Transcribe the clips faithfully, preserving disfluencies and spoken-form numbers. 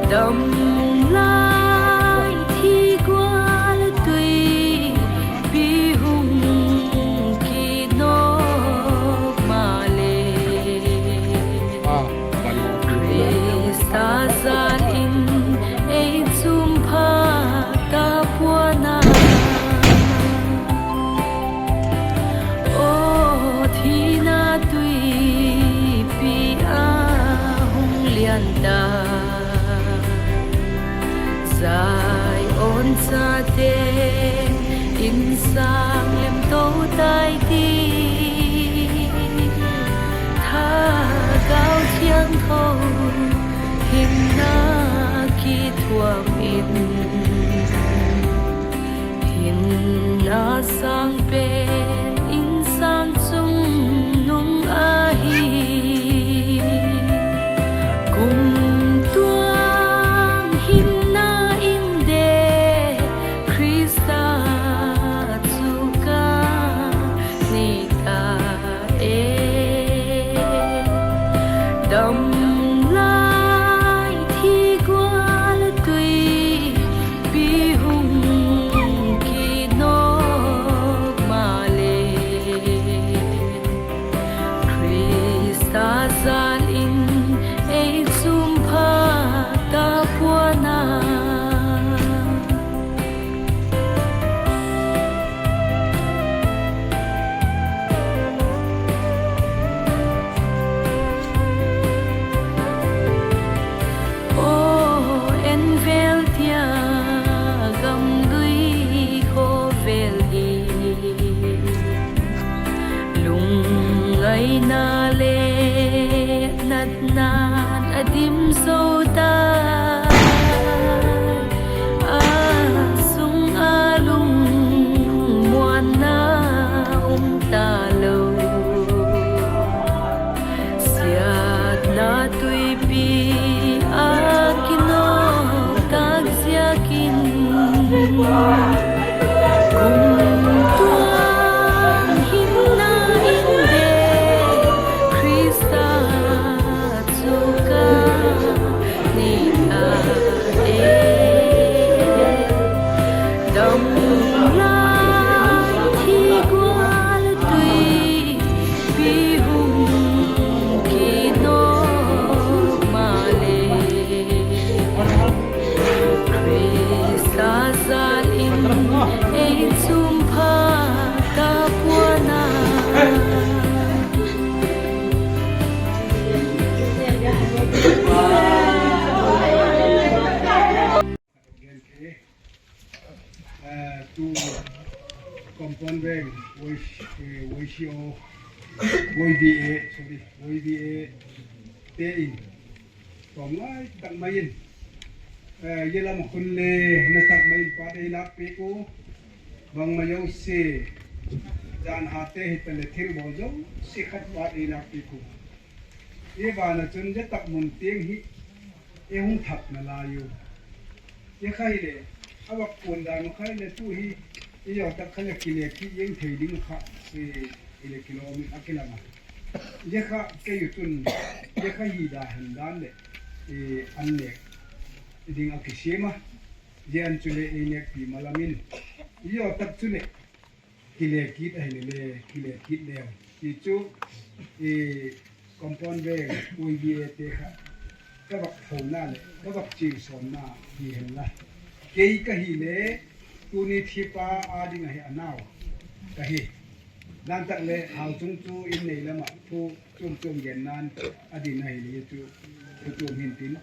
Dam lai thi gual tuipi hung kinawk mah le, Khrista zalin ei zum pha ta puana. Aw thina tuipi a hong lianta, Zion chate innsang lemto tai ti. Thagau Thiangtho hinna kithuam in, hinna sang pen innsang chung nung ahi. Kumtuang hinna in de Khrista chu ka nei ta e. Dam lai thi gual tuipi hung kinawk mah le, Khrista zalin ei zum pha ta puana. Aw en vel tia gamdui khawvel hi, lungngaina le natnan a dim zo ta. A sungah lungmuanna um ta lo. Siatna tuipi a kinawk tak ziakin, kumtuang hinna in de Khrista chu ka nei ta e. Dam lai thi gual tuipi hung kinawk mah le, Khrista zalin ei zum pha ta puana. Eh, tu Compound Bank, Y C, eh, Y C O, Y B A, sorry, Y B A te in tawm ngai tak mai in, eh, yelam a khun le na tak mai in pat ei lak pek uh. Bangmah yo se, zan hate hi ta le thil bawl zo se khat pat ei lak pek uh. I vana cun zetak mun tiang hi i hung thak na lai uh. I kha hi le a vak puan dan uh kha hi le tu hi i yawtak kha le kile ki iang thei ding kha si hi le kilawm in a kilam a. Zia kha kei uh cun zia kha hi da hen dan le i an nek ding a kisiam a. Zia an cu le ei nekpi malam in i yawtak cu le kile kit ahi le le kile kit leu. Ti cu i Compound Bank, Y B A te kha ka vak thona le ka vak cingsawnna hi hen la. Kei ka hi le tuni thipa a ding ahi a nau ka hi. Lantak le hau cung cu inn nei lamah thu cuamcuam gen nan a din ahi le cu thu cuam hin tin.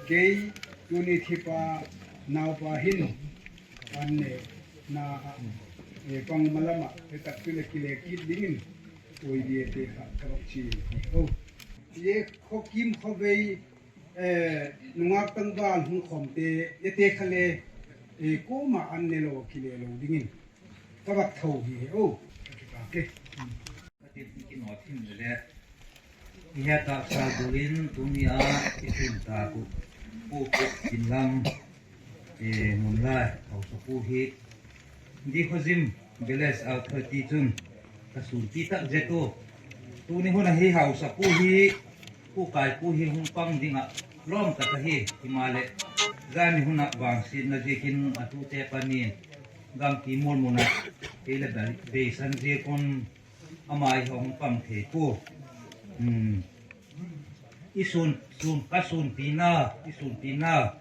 Kei tuni thipa naupa hin an ne na ah, eh, pang malam ah, he tak tu le kile kit dingin, oi, bia te kha ka vak ci. Oh. Ye khuakim khuavei, eh, nungak tangval hung khawmte, ye te kha le, eh, koma an ne lo, kile lo dingin ka vak tho hi he. Oh. Okay. Ka tin kinawt hin le le. I heta sal bulin tuni a i sun ta ku pu pu tin lang, eh, mun lai hausa pu hi di khozim beles al thati cun ka sun ti tak zetu. Tuni hun a hi hausa pu hi pu kai pu hi hung pang ding a lawm ta ka hi. Himale Zani hunah vangsiatna ziakin a tute panin gamki mualmunah kei le beisan ziakun ama i hong pang thei pu. I sun, sun, ka sunpina, i sunpina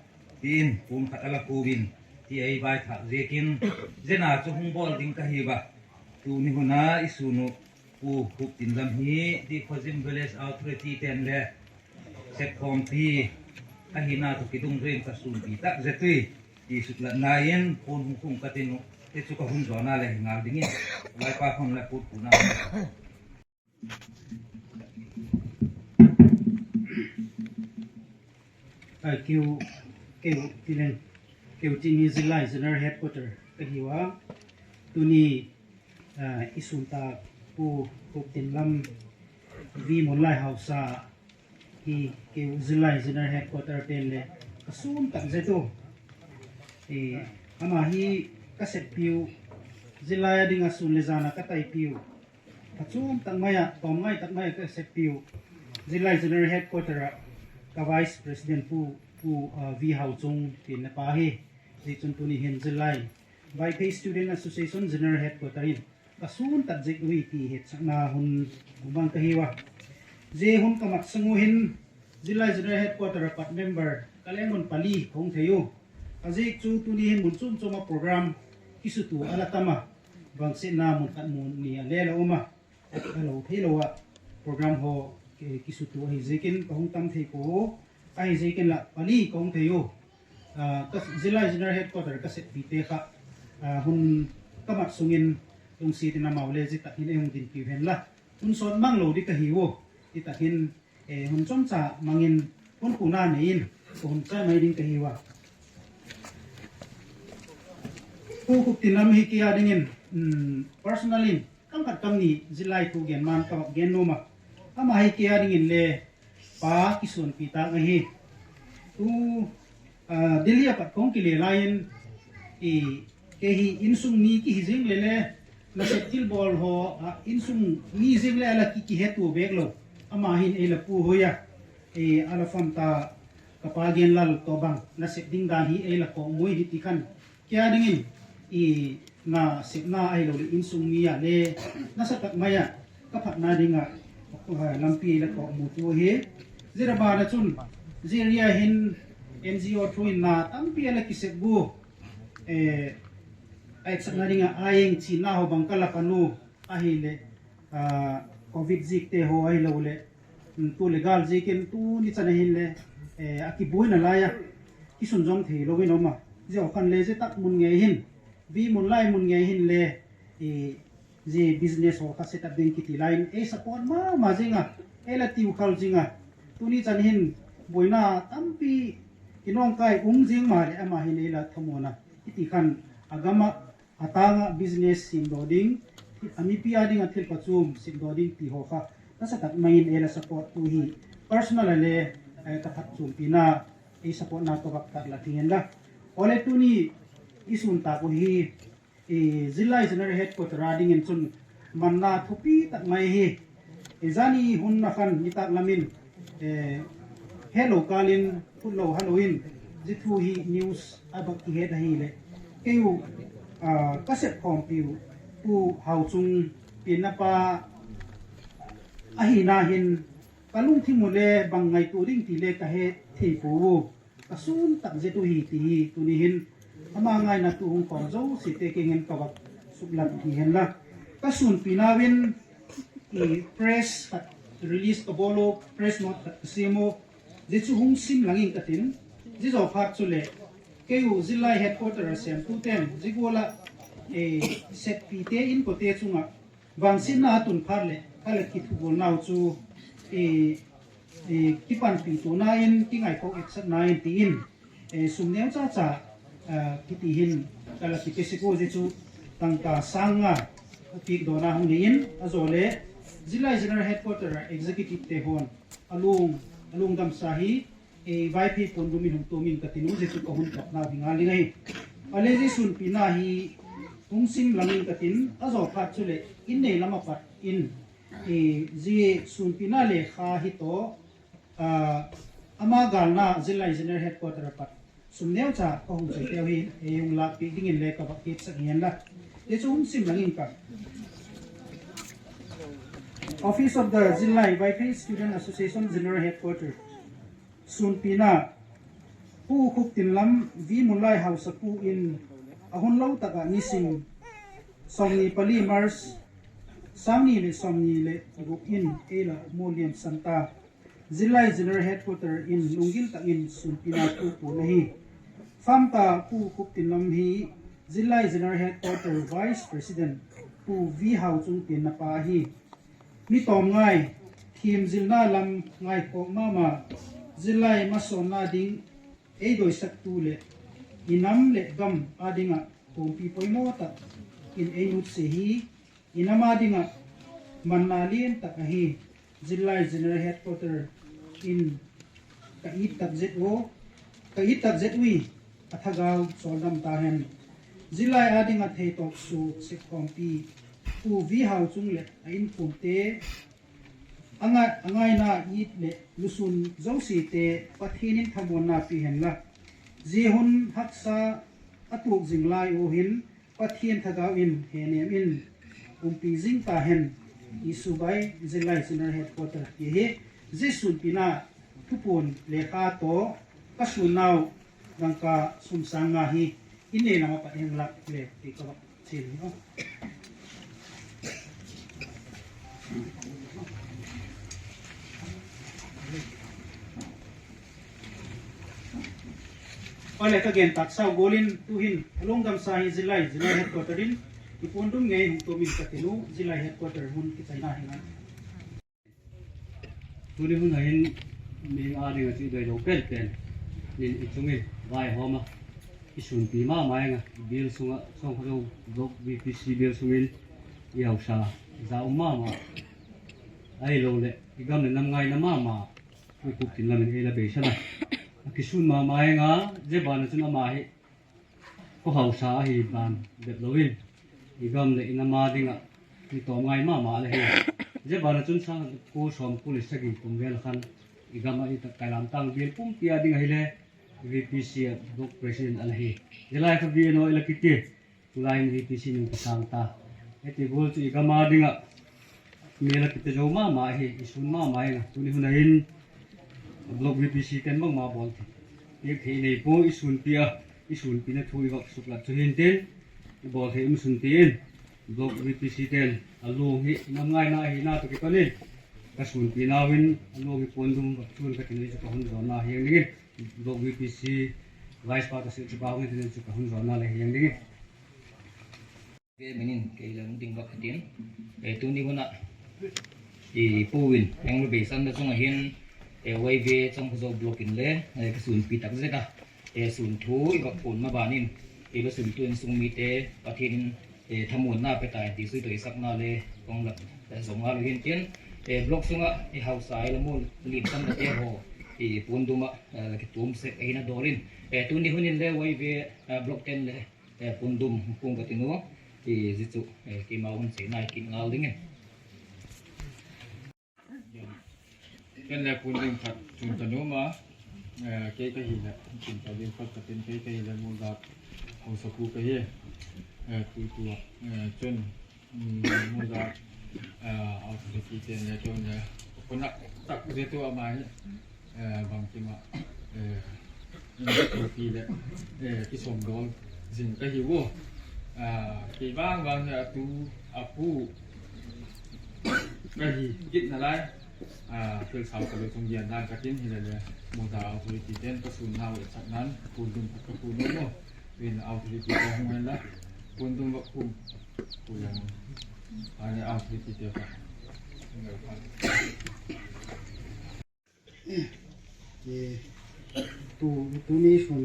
tiin kun khat a la kuin ti ei vai thak ziakin zena cu hung bawl ding ka hi va. Tuni huna i sun uh Pu Hup Tin Lam hi Dikhuazim Village Authority ten le sepkhawmpi ahina tawh kidung rin ka sunpi tak zetui ti suklatna in kun hung tung ka tin uh. Hi cu ka hun zawna le hi ngal dingin Vaipa khon le put puna. Ai, keu, keu, tileng, keu timi Zillai General Headquarter ka hi ua. Tuni, ah, i suntak Pu Hup Tin Lam, Vi Mun Lai Hausa hi keu Zillai General Headquarter pen le ka sun tak zetu. Eh, ama hi ka seppiu, Zillai a dinga sun le zana ka taipiu. A cun takmai ah, tawm ngai takmai ah ka seppiu Zillai General Headquarter ah ka Vice President Pu, Pu, ah, Vi Hau Cung tin na pa hi. Zi cun tuni hin Zillai Vaiphei Student Association General Headquarter in ka sun tak zik ui ti hetsakna hun bang ka hi ua. Zi hun ka mak sung uh hin Zillai General Headquarter a pat member ka leng hun pali kong thei uh. A zik cu tuni hin mun cumcum a program kisutu a la tam a. Vangsiatna mun khat mun ni a le la um a, a lo thei lo ah program haw kisutu ahi zikin ka hung tam thei ko. Ahi zikin lah pali ka hung thei uh. Ah, ka Zillai General Headquarter ka seppite kha, ah, hun ka mat sungin lungsitin amau le zitak hin ei hung dinpiu hen la. Hun sawt mang lo di ka hi uh. Zitak hin eh, hun comca mangin hun kuna nei in ka hun cai mai ding ka hi ua. Pu Hup Tin Lam hi kei a dingin, um, personal in kam khat kam ni Zillai thu gen man ka gen nuam a. Ama hi kei a dingin le pa kisuanpi tak ahi. Tu Ah, Delhi a pat kong kile lai-in i kei hi innsung mi kihi zing lele nasep thilbawl haw, ah, innsung mi zing le a la ki, kihetu bek lo. Ama hin ei la pu hoi a, eh, a la famta ka pa Gen Lal tawh bang nasep ding dan hi ei la kawk mui hi ti khan kia dingin i nasepna ahi lo le innsung mi ah le nasa tak mai ah ka phatna dingah, ah, lampi la kawk mu tu hi. Zira bana cun Ziria hin N G O thu in na tampi a la kisep gu, eh, a etsakna dingah a eng cina ho bang ka la panu ahi le, ah, covid zik te ho ahi lo le, mm, tu le gal zikin tu ni can ahin le, eh, a kibuina lai a kisun zong thei lo in om a. Zia ho khan le zia tak mun ngei hin, vi mun lai mun ngei hin le, eh, zi business haw kha set up ding kiti lai-in ei support mahmah zinga, ei la tiu khal zinga. Tuni can hin buaina tampi kinawngkai um zing mah le amah hin ei la thamuana. Hiti khan a gamah a tangah business simdaw ding, a mipi a dingah thil pacum simdaw ding ti haw kha nasa tak mai-in ei la support tu hi. Personal a le, eh, ka phat cumpina ei supportna ka vak tak la thingen la. Awle tuni i suntak uh hi, i Zillai General Headquarter a dingin cun manna thupi tak mai hi. I zani hun a khan nitak lamin, eh, het lo kalin, phut lo ha lo in, zi thu hi news a bak kihet ahi le. Kei uh, ah, ka sep khawmpi uh, Pu Hau Cung pinna pa ahina hin ka lungthim uh le bang ngaitu ding ti le ka he thei pu uh. Ka sun tak zet uh hi ti hi tuni hin ama ngaina tu hong kawm zo si te kengin ka vak suklat hi hen la. Ka sunpi nau in i press khat release ka bawl uh, press note khat ka sim uh. Zi cu hong sim langin ka tin. Zi zaw phat cu le kei uh Zillai headquarter a siam tu ten zi gual ah, eh, setpi te in ko te cungah vangsiatna a tun phat le ka le kithubual nau cu, eh, eh, kipanpih tuhna in kingaihkhawh eksatna in tiin, eh, sum neu caca, ah, kiti hin ka la kipia sik uh zi cu tangka sang nga a kik dawna hong nei in a zaw le Zillai General Headquarter a executive te hawn a lung, a lungdamsa hi. Eh, Vaiphei puan dum in hong tuam in ka tin uh zi cu ka hun tawk nau hi ngal ding ahi. A le zi sunpi na hi hong sim langin ka tin a zaw phat cu le inn nei lam a pat in, eh, zi sunpi na le kha hi tawh, ah, ama galna Zillai General Headquarter a pat Sum neucha ka hong ceihpih uh hi, ei hong lakpih dingin le ka va kipsak hi hen la. Hi cu hong sim lang ing ka. Office of the Zillai Vaiphei Student Association General Headquarter. Sunpina, Pu Khup Tin Lam, Vimunlai Hausa Pu in a hun lo takah nisim sawmni pali March, sangni le sawmni le guk in ei la mu liam santa. Zillai General Headquarter in lunggil takin sunpina thu pun ahi. Famta Pu Khup Tin Lam hi Zillai General Headquarter Vice President Pu Vi Hau Cung Tin na pa ahi. Mi tawm ngai, thim zilna lam ngai kawk mahmah, zillai masawnna ding ei doisaktu le i nam le gam adingah pumpi poimaw tak in ei nutsia hi. I nam adingah manna lian tak ahi. Zillai General Headquarter in ka it tak zet uh, ka it tak zet uh i a thagau sawldam ta hen. Zillai adingah theitawk su sek khawmpi Pu Vi Hau Cung le a innkuante a ngai-, a ngaina it le lusun zosite Pathian in thamuanna pi hen la. Zi hun haksa a tuak zing lai uh hin Pathian thagau in henem in umpi zing ta hen. Isu bai Zillai General Headquarter hi hi. Zi sunpina thupun lekha tawh ka sunnau dangka sumsang nga hi. In nei lam a pat heng lak le ti ka bak. Ole ka gen taksa uh golin tuhin a lungdamsa hi Zillai, Zillai Headquarter in i pundum ngei hong tumin ka tinu Zillai Headquarter hun kicaina hi ngai. Tuni hun ah hin mi ading a ci doi lo penpen nin i cungin vaihawm a i sunpi mahmah ing a, i bial sungah Sawngkhuazo Block V P C bial sungin i hausa za um mahmah ahi lo le i gam le nam ngaina mahmah Pu Khup Tin Lam in ei la beisan a, a kisun mahmah ing a, zia ban a cun ama hi khuahausa ahi ban bep loin i gam le i nam adingah mi tawm ngai mahmah le hi. Zia ban a cun sang kul sawm kul le sagih kum vel khan i gam ah i tak kailamtang bial pumpi ading ahi le V P C ah Block President a la hi. Zia lai kha V N O i la kiti, tulai in V P C nung ka sang ta. Heti gol cu i gam adingah mi la kipia zo mahmah hi, i sun mahmah hi. Tuni hun ah hin Block V P C ten bangmah bawl thei, piak thei nei pua, i sunpi a, i sunpi na thu i vak suklat cu hin tin i bawl thei um sun tiin Block V P C ten a luang hi nam ngaina ahi na tu kiton in ka sunpi nau in a luang hi puandum vak cun ka tinui cu ka hun zawnna hiang dingin Block V P C Vice pa ka silh cu pa hong hi tin cu ka hun zawnna le hiang dingin. Ve minin kei leng ding vak khatin, eh, tuni hunah i pu in eng lo beisan na sungah hin, eh, Y V Cawngkhuazo Block in le, eh, ka sunpi tak zet a, eh, sun thu i vak pun ma banin, eh, lo sun tu in sung mite Pathian in, eh, thamuanna pe ta in ti sui to i sakna le kong lak, eh, zong a lo hin tin, eh, Block sungah i hausa i la mu limsan na te ho i pundum ah, eh, la kitum sek ahi na dawrin, eh, tuni hun in le Y V, eh, Block ten le eh, pundum kung ka tinu, i zi cu, eh, keimah hun sei nai kin ngal dingin. Ken le pundum khat cun ka numa, eh, kei ka hi le cun ka ding khat ka tin kei ka hi le muzat hausapu ka hi. Eh, tu tu, eh, cun, mm, muzat, eh, authority ten le cun le kunak tak zi tu amai. Eh, bangkim ah, eh, in thupi le, eh, kisawm dawl zing ka hi uh. Ah, kei bangbang hi a tu a pu ka hi gitna lai. Ah, thil sau ka lo cung gian dan ka tin hi le le, muda authority ten ka sun nau e chak nan kun dum ka kun nau mu. Tuin authority ka hung hen la kun dum va kum ku yang. Ani authority te ka. Ki, tu, tuni sun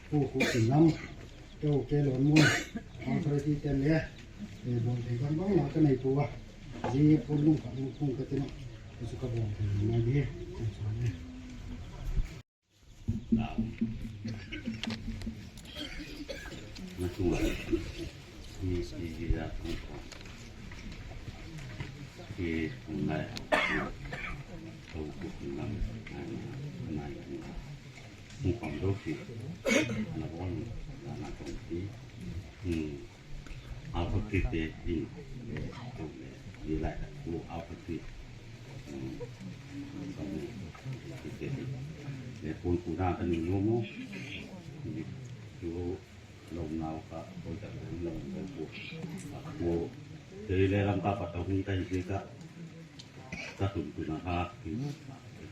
pu khu kin lam, keu ke lon mun, authority ten le, eh, bon thei bang bang la ka nei pu a, zi pun lung ka lung kung ka tin a, ka su ka bon thei mai di, ka sa ne. Hong pang zo si. Ana bawng ana tong si. Hmm. Alpha kit te hi. Tong le. Di lai ta ku alpha kit. Hmm. Tong le. Kit te hi. Le kun ku na ta ni mo mo. Tu lo nau ka ko ta lo lo ku. Ku. Te le lam ka pa ta hung ta hi ka. Ka tun tun a ha ki.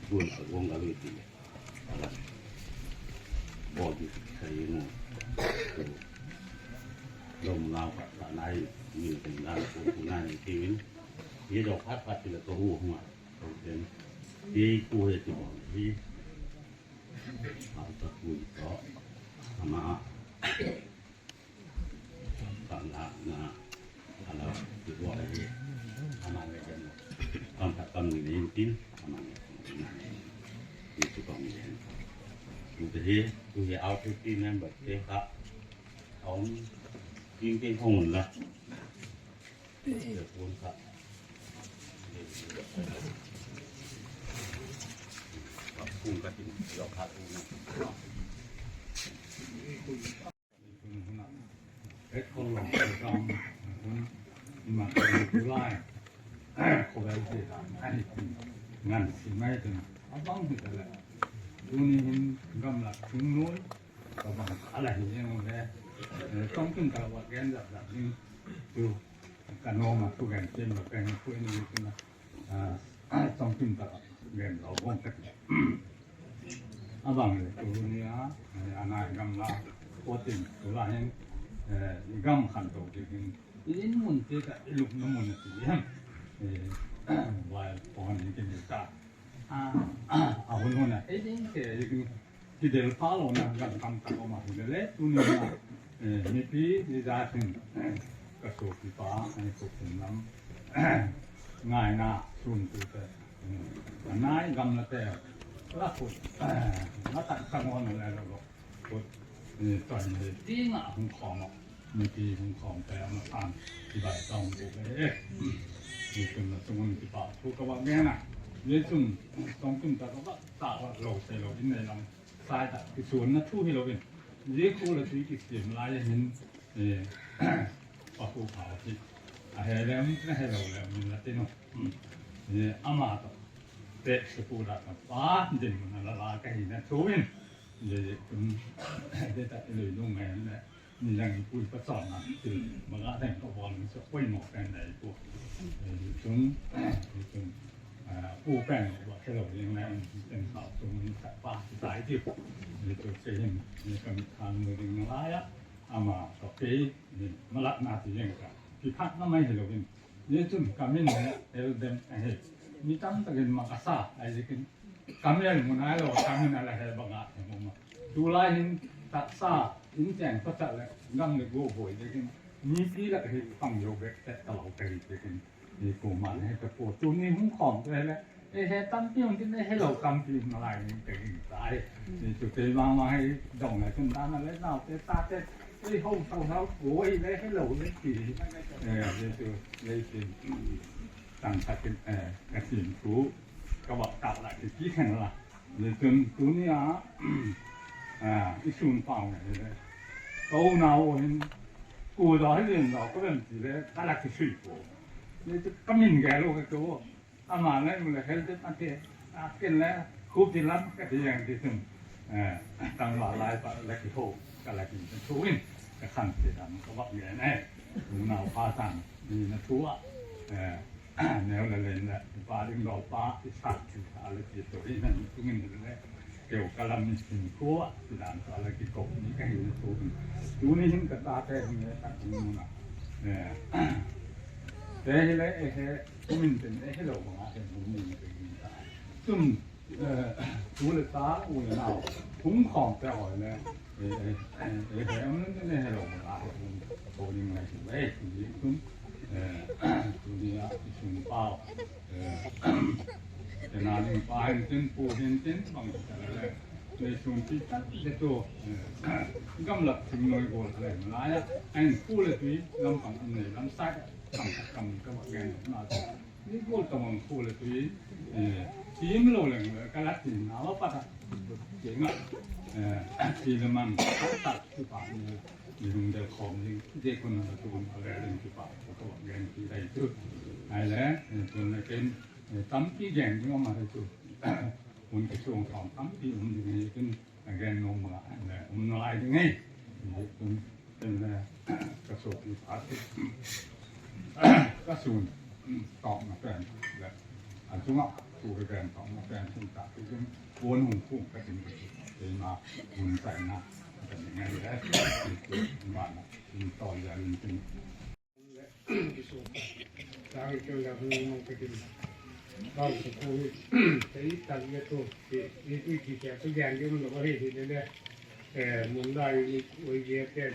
Kun ka wong ka lu ti. Bawlbik sa ing uh. Lom lau ka sa nai, min teng dan ko ku nai ni kiwin. Ye dok hat pat ti la ko hu hua. Ko ten. Ye ku he ti bawng hi. Au ta ku to. Ama. Kam la na, ala tu wa le, ama le jan. Kam ta kam ni tin, ama le. Ni tu kam ni. Tu te he, tu he au tu ti member te ka. Om, tin te hong la. Te pun ka. Pun ka tin, yo ka tu na. Ngan si mai tena, a bang hi ta le. Tuni hin gamlak thing nuai, ka bang a la hi eng le. Tong tun ta wa gen zak zak ding. Tu, ka noma tu gen chen ba peng ku in ni tuna. Tong tun ta gen lo bong ka ti. A bang le tu ni a, a nai gam la, ko tin tu la hin, i gam khan to ki hin, i in mun te ka, i luk na mun ti hin, vai pon ni ki ni ta. A, a hun hun a, i ding ke, i ding ki del pa lo na, gam kam ta ko ma hin le, tu ni na, mi pi, i za tin, ka so ki pa, ai ko tin lam, ngai na, sun tu te. A nai gam la te la kut, la tak sang on la lo lo. Kut, eh, ton le ti nga hong khom a. Mi ti hong khom te ma pan. Ti bai tong bu be. Ni kun la sung ni ti pa. Ku ka ba me na. Ye sung tong kun ta ka ba ta ba lo se lo in nei lam. Sai ta ki sun na thu hi lo in. Ye ku la ti ki sim la ye hin. Eh, pa ku pa ti. A he le mi na he lo le mi la ti no. Ama tawh teh sukul ah ka pa din mun a la la ka hi na thu in, de kun de ta lui lung ngai na ni lang pui pa sawn na til ma ga den ka wan sa poi mo pen dai pu. Chung chung pu pen wa ke lo ling na in ten sa chung ni sa pa sai ti. Ni tu se hin ni ka mi thang mu ding na la ya. Ama ka pe ni ma la na ti yang ka. Ki phat na mai hi lo in. Ni cun ka min hi Eldem a hi. Mi tamtakin mak a sa a zikin ka mel mun a lo ka min a la he bangah he muma. Tulai hin taksa in ceng pasal le gam le go boi zikin mi pi la ka hi pang yo bek tek ka lo ka hi zikin ni ko ma le he ka po tu ni hung khom te le. E he tampi hong tin e he lo tampi hong lai ning te hing tai. Ni tu te mang mang hei dong lai tun dan a le nau te ta te e ho sau nau ko e le he lo le ti. E ni tu le ti tang ta kin e ka sin ku ka bak ta la ti ki khen la. Ni tun tu ni a a i sun pau ngai le. Ko nau hin ku do he lin do ko ben ti le ka la ki sui ko. Ni tu ka min ge lo ka ko. Ama le mu le hel te pate a ken le ku ti lam ka ti yang ti tum. Tang la lai pa la ki ho ka la ki tu in ka khan ti lam ka bak ye ne. Mu nau pa tang ni na tu a. Neu le len le pa ding dol pa ti sa ti a le ti tu in na tu in le. Keu ka lam ni sin khua ti dan sa la ki ko ni ka hin tu. Tu ni hin ka ta te ni ka tu na. Te hi le e he kumin ten e he lo ma he kumin te ni ta. Tun tu le ta u le nau hung khom te hoi le e he am le he lo ma he kumin ko ni ngai si le ni tun. Tu ni a sun pau. Tena ning pa hin tin pu hin tin bang ta le. Nei sung ti tak le tu gamlak thing noi gol le lai a. Ain pu le tui lam pang in nei lam sai kam kam ka bak gen na. Ni gol ta mang pu le tui. Tim lo leng ka la tin na wa pa ta. Kei ngah, eh, ci le man, tak tak, kipak ni, ni lungdel khawm ni, je kun na tu kun a le len kipak, ko ka gen ki dai tu. Ai le, eh, kun na ken, eh, tampi gen ni om a dai tu. Kun ka chung khawm tampi om ni ken, a gen no ma, eh, om no ai ni. Kun Pen le ka suak i pa te ka sun tawh na pen le a sungah tu ka pen tawh na pen sun ta tu sun puan hung kung ka tin ka tin ma mun tai na ka tin ngai le ma na in tawh ya in tin. Sang i keu ya hung mong ka tin. Bang sa ko i tei tak ya tu i i ki kya tu ya ni mun lo ka hi hi le le. Eh, mun lai ni oi ye pen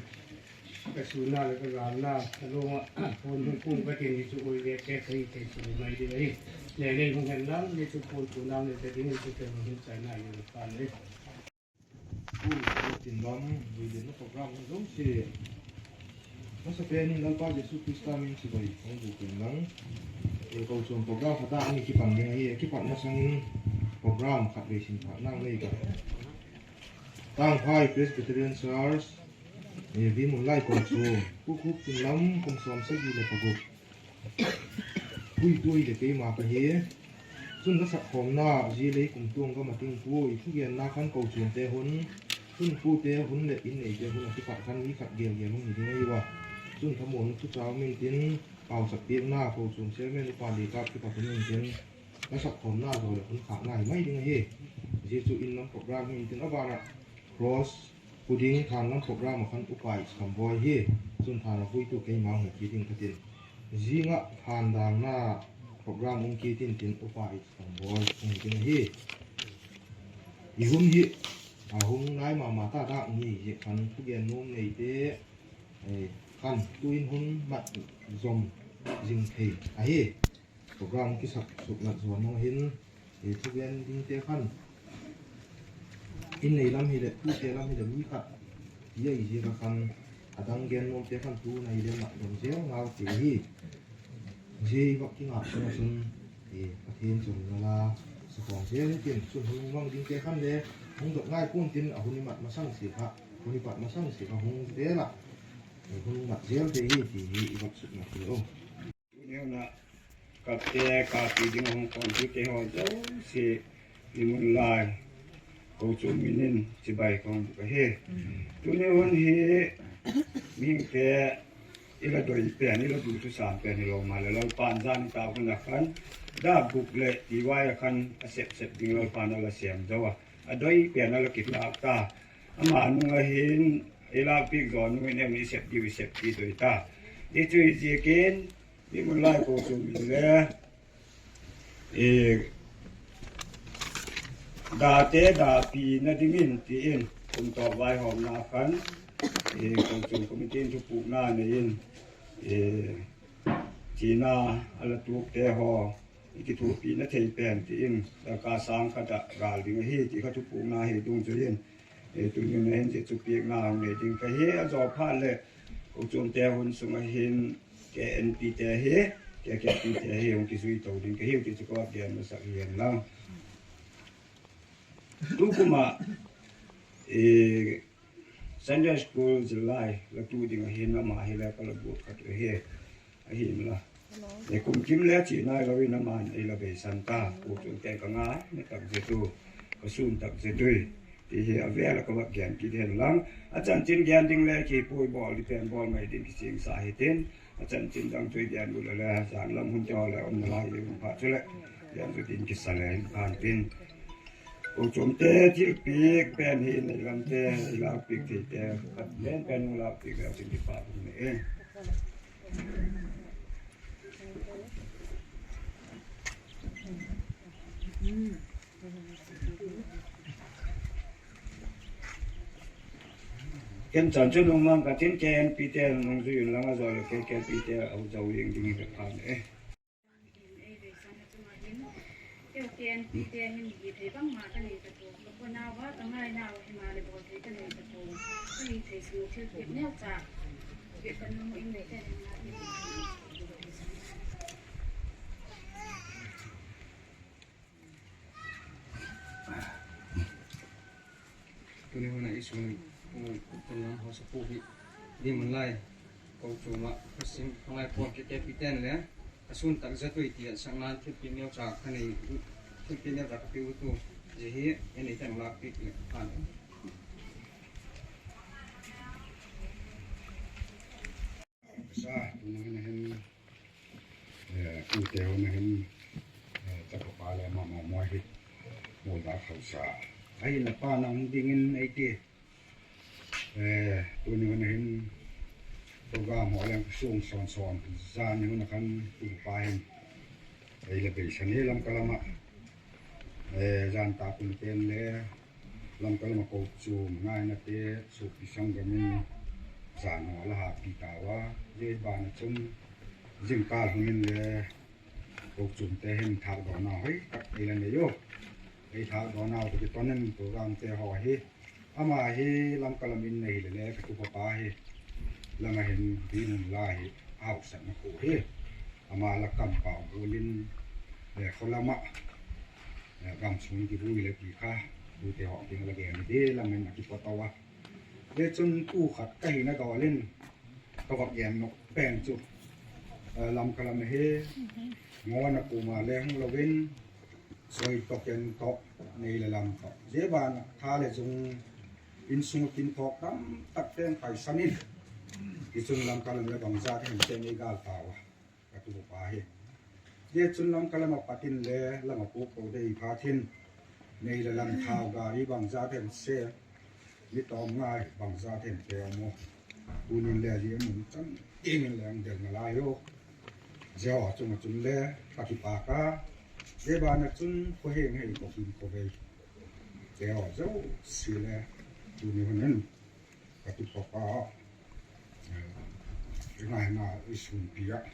ka suna le ka galna a lawngah phone hong kung ka tin hi cu oi ve tek ka hi thei cu mai ding ahi. Leilei hong hen lang ni cu phone tu nang le ka ding hi cu pen hong hin cai nai ni pan le. Tin lam, oi le na program hong zong si. Masa pen in Lalpa Jesu Krista min cibai hong bu pen lang. Eh, ko cuang program khat ah ni kipan ding ahi, kipan masangin program khat vei sin phak nang nei ka. Tangphai Presbyterian Church, eh, Vimunlai kong cu, Khukhuk tin lam kum sawm sagih le pagup. Puitui le keima ka hi. Cun na sakkhawmna, zi lei kum tuang gam a ting pui, thugenna khan ko cuangte hun, cun pute hun le inn neite hun a kipat khan mi khat gelgel hong hi ding ahi uh a. Cun thamuang thucau mintin, pausak piakna, ko cuang chairman upa le kap kipat hun mintin, na sakkhawmna zaw le hun khakna hi mai ding ahi. Jesu inn lam program hi intin a vanah cross puding than lam program a khan upa i sambawi hi. Cun than a puitu keimah hong hi kit ding ka tin. Zingah than dangna program hong kit intin upa i sambawi hong hi ding ahi. I hun hi a hung nai mahmah ta dak ni hi khan thugen nuam neite, eh, khan tuin hun mat zom zing thei ahi. Program kisak suk nat zuan hong hin, eh, thugen dingte khan inn nei lam hi le, tute lam hi le, mi khat hi a i zia ka khan a dang gen nuamte khan tu na hi le mat dong zel ngau te hi. Zia i vak kingah cun a cun, eh, Pathian cun na la sakhawng zel hi tin cun hun mang dingte khan le hong dot ngai kun tin a hun i mat masang si kha, hun i pat masang si kha hong zel ah, eh, hun mat zel te hi ti hi i vak suk nat hi o. Tuni hun ah kapte, kapi ding hong kawmtute haw zosia i mun lai ko cu minin cibai kong buk ahi. Tuni hun hi mihingte i la doi pen, i la duh thusam pen hi lo mah le Lalpan zan i ta hun a khan dak buk le tiwai a khan a sepsep ding Lalpan a la siam zo a, a doi pen a la kitlak ta. Amah nung ahin i lakpik zaw nung in em i sep diu i sep ti doi ta. Ni cu i zikin Vimunlai ko cu min le, eh, date dahpi nadingin tiin kum tawh vaihawmna khan, eh, ko cu committee in thupukna nei in, eh, cina a la tukte haw i kithupi na thei pen tiin darkar sang khat ah gal ding ahi ti kha thupukna hi dungzui in, eh, tuni na hin zia cu piakna hong nei ding ka hi. A zaw phat le ko cuangte hun sung ahin K N P te hi, K K P te hi hong kizui to ding ka hi ti cu ka va gen masak hi hen lang. Tukum ah, eh, Sunday School zillai la tu ding ahin amah hi le ka la buat khat uh hi. Ahin la. Ei kum kim le cih nai lo in a man ei la beisan ta. Kuk cun kei ka ngai na tak zet uh, ka sun tak zet uh. Ti hi a vel a ka va gen kit hen lang. A cancin gen ding le ki pui bawl di pen bawl mai ding ki sing sa hi tin. A cancin dang tui gen uh le le zan lam hun te haw le om na lai i hun pha cu le gen uh din ki sa le in phan tin. Ko cuamte thilpik pen hi nei lamte i lakpik theite khat pen pen hong lakpik le cin ki pah hong nei e. Ken chan cu nung mang ka tin K N P te nung zui un lang a zaw le K K P te a zo ing ding hi ka phan e. Ei vei san a cungah hin, kei K N P te hin hi thei bangmah ka nei ka tuak, ka phuanau ah ka ngainau hi mah le bawl thei ka nei ka tuak, ka hi thei sung thil kip neu ca kip ka nung in nei te hin ngah in. Tuni hun a i sun uh, Pu Tung Lang Hausa Pu hi, Dim Mun Lai, ko cuma, ka sim, ka ngai puak ke ke piten le, ka sun tak zat uh i ti at sang nan thil pi neu ca ka nei, thil pi neu ca ka pi uh tu, zi hi, en ei ten lak pi le ka phan. Sa, tuni hun a hin, eh, tute hun a hin, eh, tapa pa le mama mua hi, mua da khausa. Ai, na pa nang dingin ei ti. Eh, tuni hun a hin, program ho leng sung son son. Zan hun a khan, tu pa hin. Ei le beisan hi Lamka lama. Eh, zan ta kun pen le, Lamka lama ko cuma ngainate, supi sanggamin, zan ho la ha pi ta ua, zi bana cun, zingkal hungin le, ko cumte hin thak dona hoi, tak ei la nei uh. Ei thak dona uh, ki tonin, program te ho hi. Ama hi Lamka lam in nei le le, ka tu papa hi. Lama hin, Dim Mun Lai hi, hausa na ko hi. Ama la kam pau bulin, le kholama, eh, gam sung ki vui le pi kha, tute hawk ding la gen ni di lamin a kipua tau a. Le cun tu khat ka hi na dawlin, ka vak gen nok pen cu, eh, Lamka lam hi, ngaw na puma le hung loin, soi tawk en tawk, nei le lam tawk. Zi bana tha le zung, inn sung kin thawk tam tak ten paisan in, i cun Lamka lam le bangza te hen ten ei gal pau a. Ka tu pa hi. Zi cun Lamka lam a patin le lam a puk ko dei phatin. Nei le lam thau gari bangza ten se. Mi tawm ngai bangza ten pe maw. Tunin le zi mun cang dingin le ang del na lai uh. Zi aw cung a cun le ka kipak a. Zi bana cun ko heng hei ko kim ko vei. Zi aw zo si le. Tuni hun in. Ka tu papa, eh, i ngaina i sunpi ah,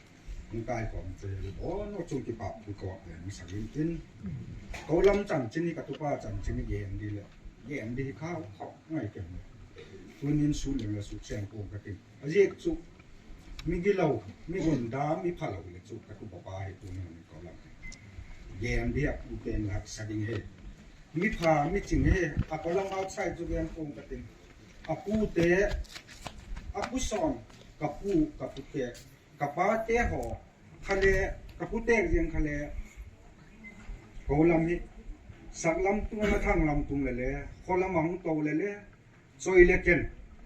hong kai kawmte le bawn aw cung kipak thu kawk pen masak in tin. Ko lam cancin hi ka tupa cancin hi gen di le, gen di hi khau khau ngai ken le. Tunin sut leng le sut seng kawm ka tin. A ziak cu, mi gilo, mi gunda, mi phalo le cu ka tu papa hi tunin ko lam. Gen di ah u pen lak sa ding he. Mi pha, mi cing he, a ko lam outside cu gen kawm ka tin. A pute, a pu sawn, ka pu, ka pute, ka pate haw, kha le, ka pute ziang kha le, ko lam hi, sak lam tung, a thang lam tung le le, kho lam a hong to le le, coi le ken,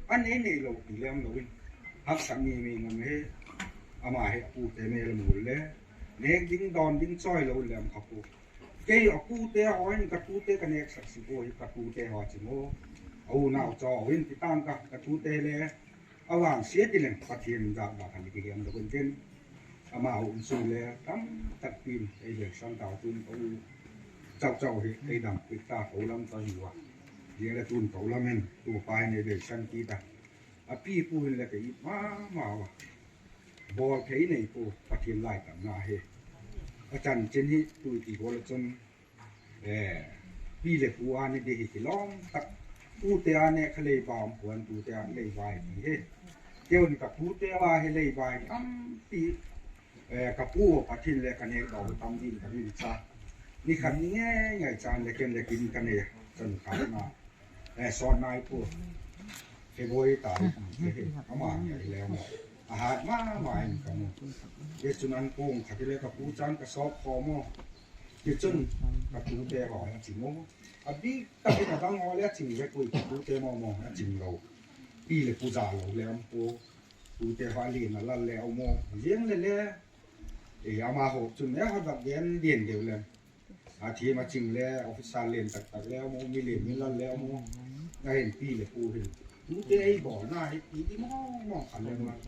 a nei nei lo, ti lem lo in, haksak mi mi ngam he, ama he, a pute me le mul le, nek ding, dawn ding, coi lo lem kha pu. Kei a pute haw in ka tute ka neksak si ko hi ka tute haw ci maw. A unau caw in kitang ka ka tute le a vang sia ti leng Pathian zak dak han i kihiam lo kun tin. Ama hun su le tam tak pin ei le san tau tun ko cau cau hi ei dam pik ta ko lam ta hi wa. Dia le tun ko lam hen tu pai nei le san ki ta. A pi pu hin le ka i ma ma wa. Bawl thei nei pu Pathian laitamna hi. A cancin hi tui ti bawl a cun, eh, pi le pu a ni dih hi kilawm tak. Pute a nek kha leiba om puan pute a leiba hi ti hi. Keun ka pute a hi leiba hi tampi, eh, ka pu Pathian le ka nek dawh tam din ka min ca. Ni khat ni ngei ngei can le ken le kin ka nei a can kha na. Eh, sawn nai pu. February tarik nih hi, ama ngai le maw. A hat ma ma in ka mu. Ye cun an kong khat le ka pu cang ka sawp kho maw. Ye cun ka tute haw a cing maw. A bik tak in a dang haw le a cing ve pui ka tute maw maw a cing lo. Pi le pu za lo le am pu. Tute haw a lian a lal le a maw. Lian le le. Eh, ama haw cun e haw dak gen lian deuh le. A thiam a cing le, officer lian taktak le a maw, mi lian mi lal le a maw. Na hin pi le pu hin. Tute ei bawlna hi, pi ti mawngmawng khan le maw.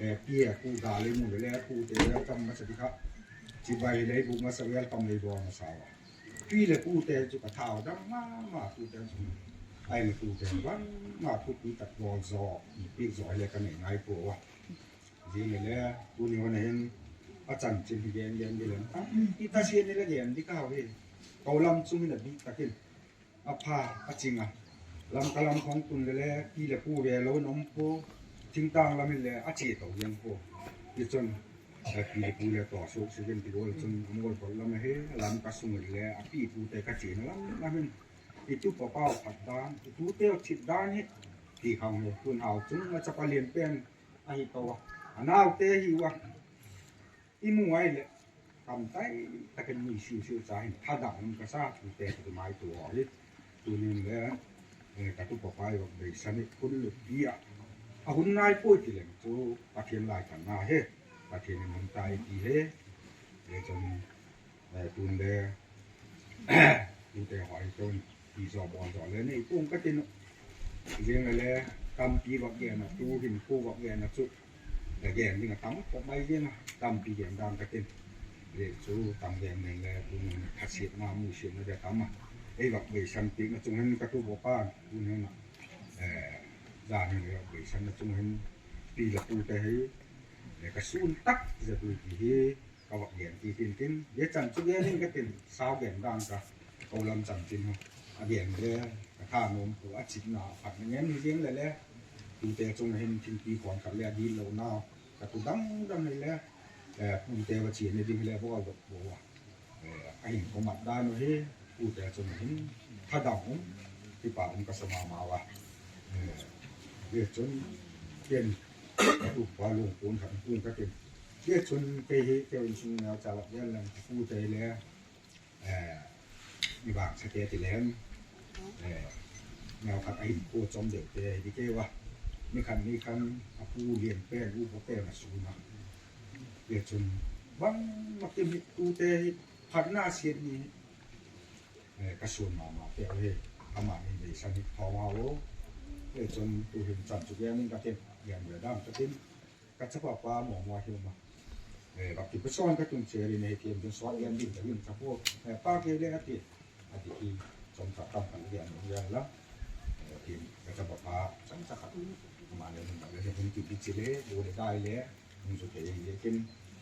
Eh, pi a pu ga le mu le, pute le kam masa di kha. Cibai le bu masa le kam le bawl masa wa. Pi le pute cu ka thau dam mama pute cu. Ai le pute bang ma pu pi tak bawl zaw, pi zaw le ka nei ngai pu wa. Zing le le, tuni hun a hin a cancin hi gen gen hi le. I ta sian hi le gen di kau hi. Ko lam cung hi le bik takin. A pha, a cing a. Lam ka lam khong tun le le, pi le pu ve lo in om pu. Thingtang lam hi le, a ci to gen pu. Ti cun, eh, pi le pu le to suk suk in ti gol cun, a mol bol lam hi, lam ka sung hi le, a pi pu te ka ci na lam lam hin. I tu papa uh phat dan, i tute uh cit dan hi. Ti khang hi, tun hau cung a chapa lian pen ahi to a. A naute hi uh a. I mu ai le, kamtai takin mi siusiu ca hin, thadang um ka sa, tute ka mai tu aw hi. Tunin le, eh, ka tu papa i vak beisan hi, hun lupi a. A hun nai poi ti leng cu, Pathian lai kan na he. Pathian in hun tai ti he. Le cun, eh, tun le, tute hoi cun, ti zaw bawl zaw le, nei pung ka tin uh. Ziang le le, tampi vak gen a, tu hin pu vak gen a cu. Ka gen ding a tam pok mai ziang a, tampi gen dan ka tin. Le cu tam gen ning le, tu ning khasiatna, muhsiatna bia tam a. Ei vak beisan pi na cung hin ka tu baw pan, tu ning a. Eh, zan hin ei vak beisan na cung hin pi le pu te hi. Le ka sun tak za tu ti hi. Ka vak gen ti tintin, ye can cu gen in ka tin, sau gen dan ka, ko lam can tin ho. A gen le, ka tha nuam ko, a citna a phat na ngen hi ziang le le, tute cung hin thingpi khuan khat le a dil lo na, ka tu dangdang hi le, eh, pute va cian hi ding hi le, bawl dok bo a. Eh, a hin ko mat dan uh hi, pute cung hin, thadang um, kipa um ka sa mama va. Eh, ye cun, ken, ka tu pa lung kun khat kun ka tin, Tua cun kei hi, kei in sung neu ca lak vial leng, ka pute le, eh, i vang sate ti leng, eh, neu khat a hin ko com deuh te hi di kei va. Ni khan, ni khan, a pu lian pen, u pa pen a sun a. Tua cun, bang ma kim hi, tute hi, khat na siat ni hi. Eh, ka sun mama te hi, amah ni beisan hi thawng hau lo. Tua cun, tu hin can cu vial ning ka tin, vial vial dam ka tin. Ka chapa pa muahmuah hi ma. Eh, bak ti pasawn ka tun cia rin hei thiam tun suat lian ding ka rin ka pu. Eh, pa kei le a ti. A ti hi, comkhat tam kan lian lian la. Eh, thiam ka chapa pa, comkhat khat. Ama le nun bak le hun ti ti ci le, bu le dai le. Hun su kei le kin,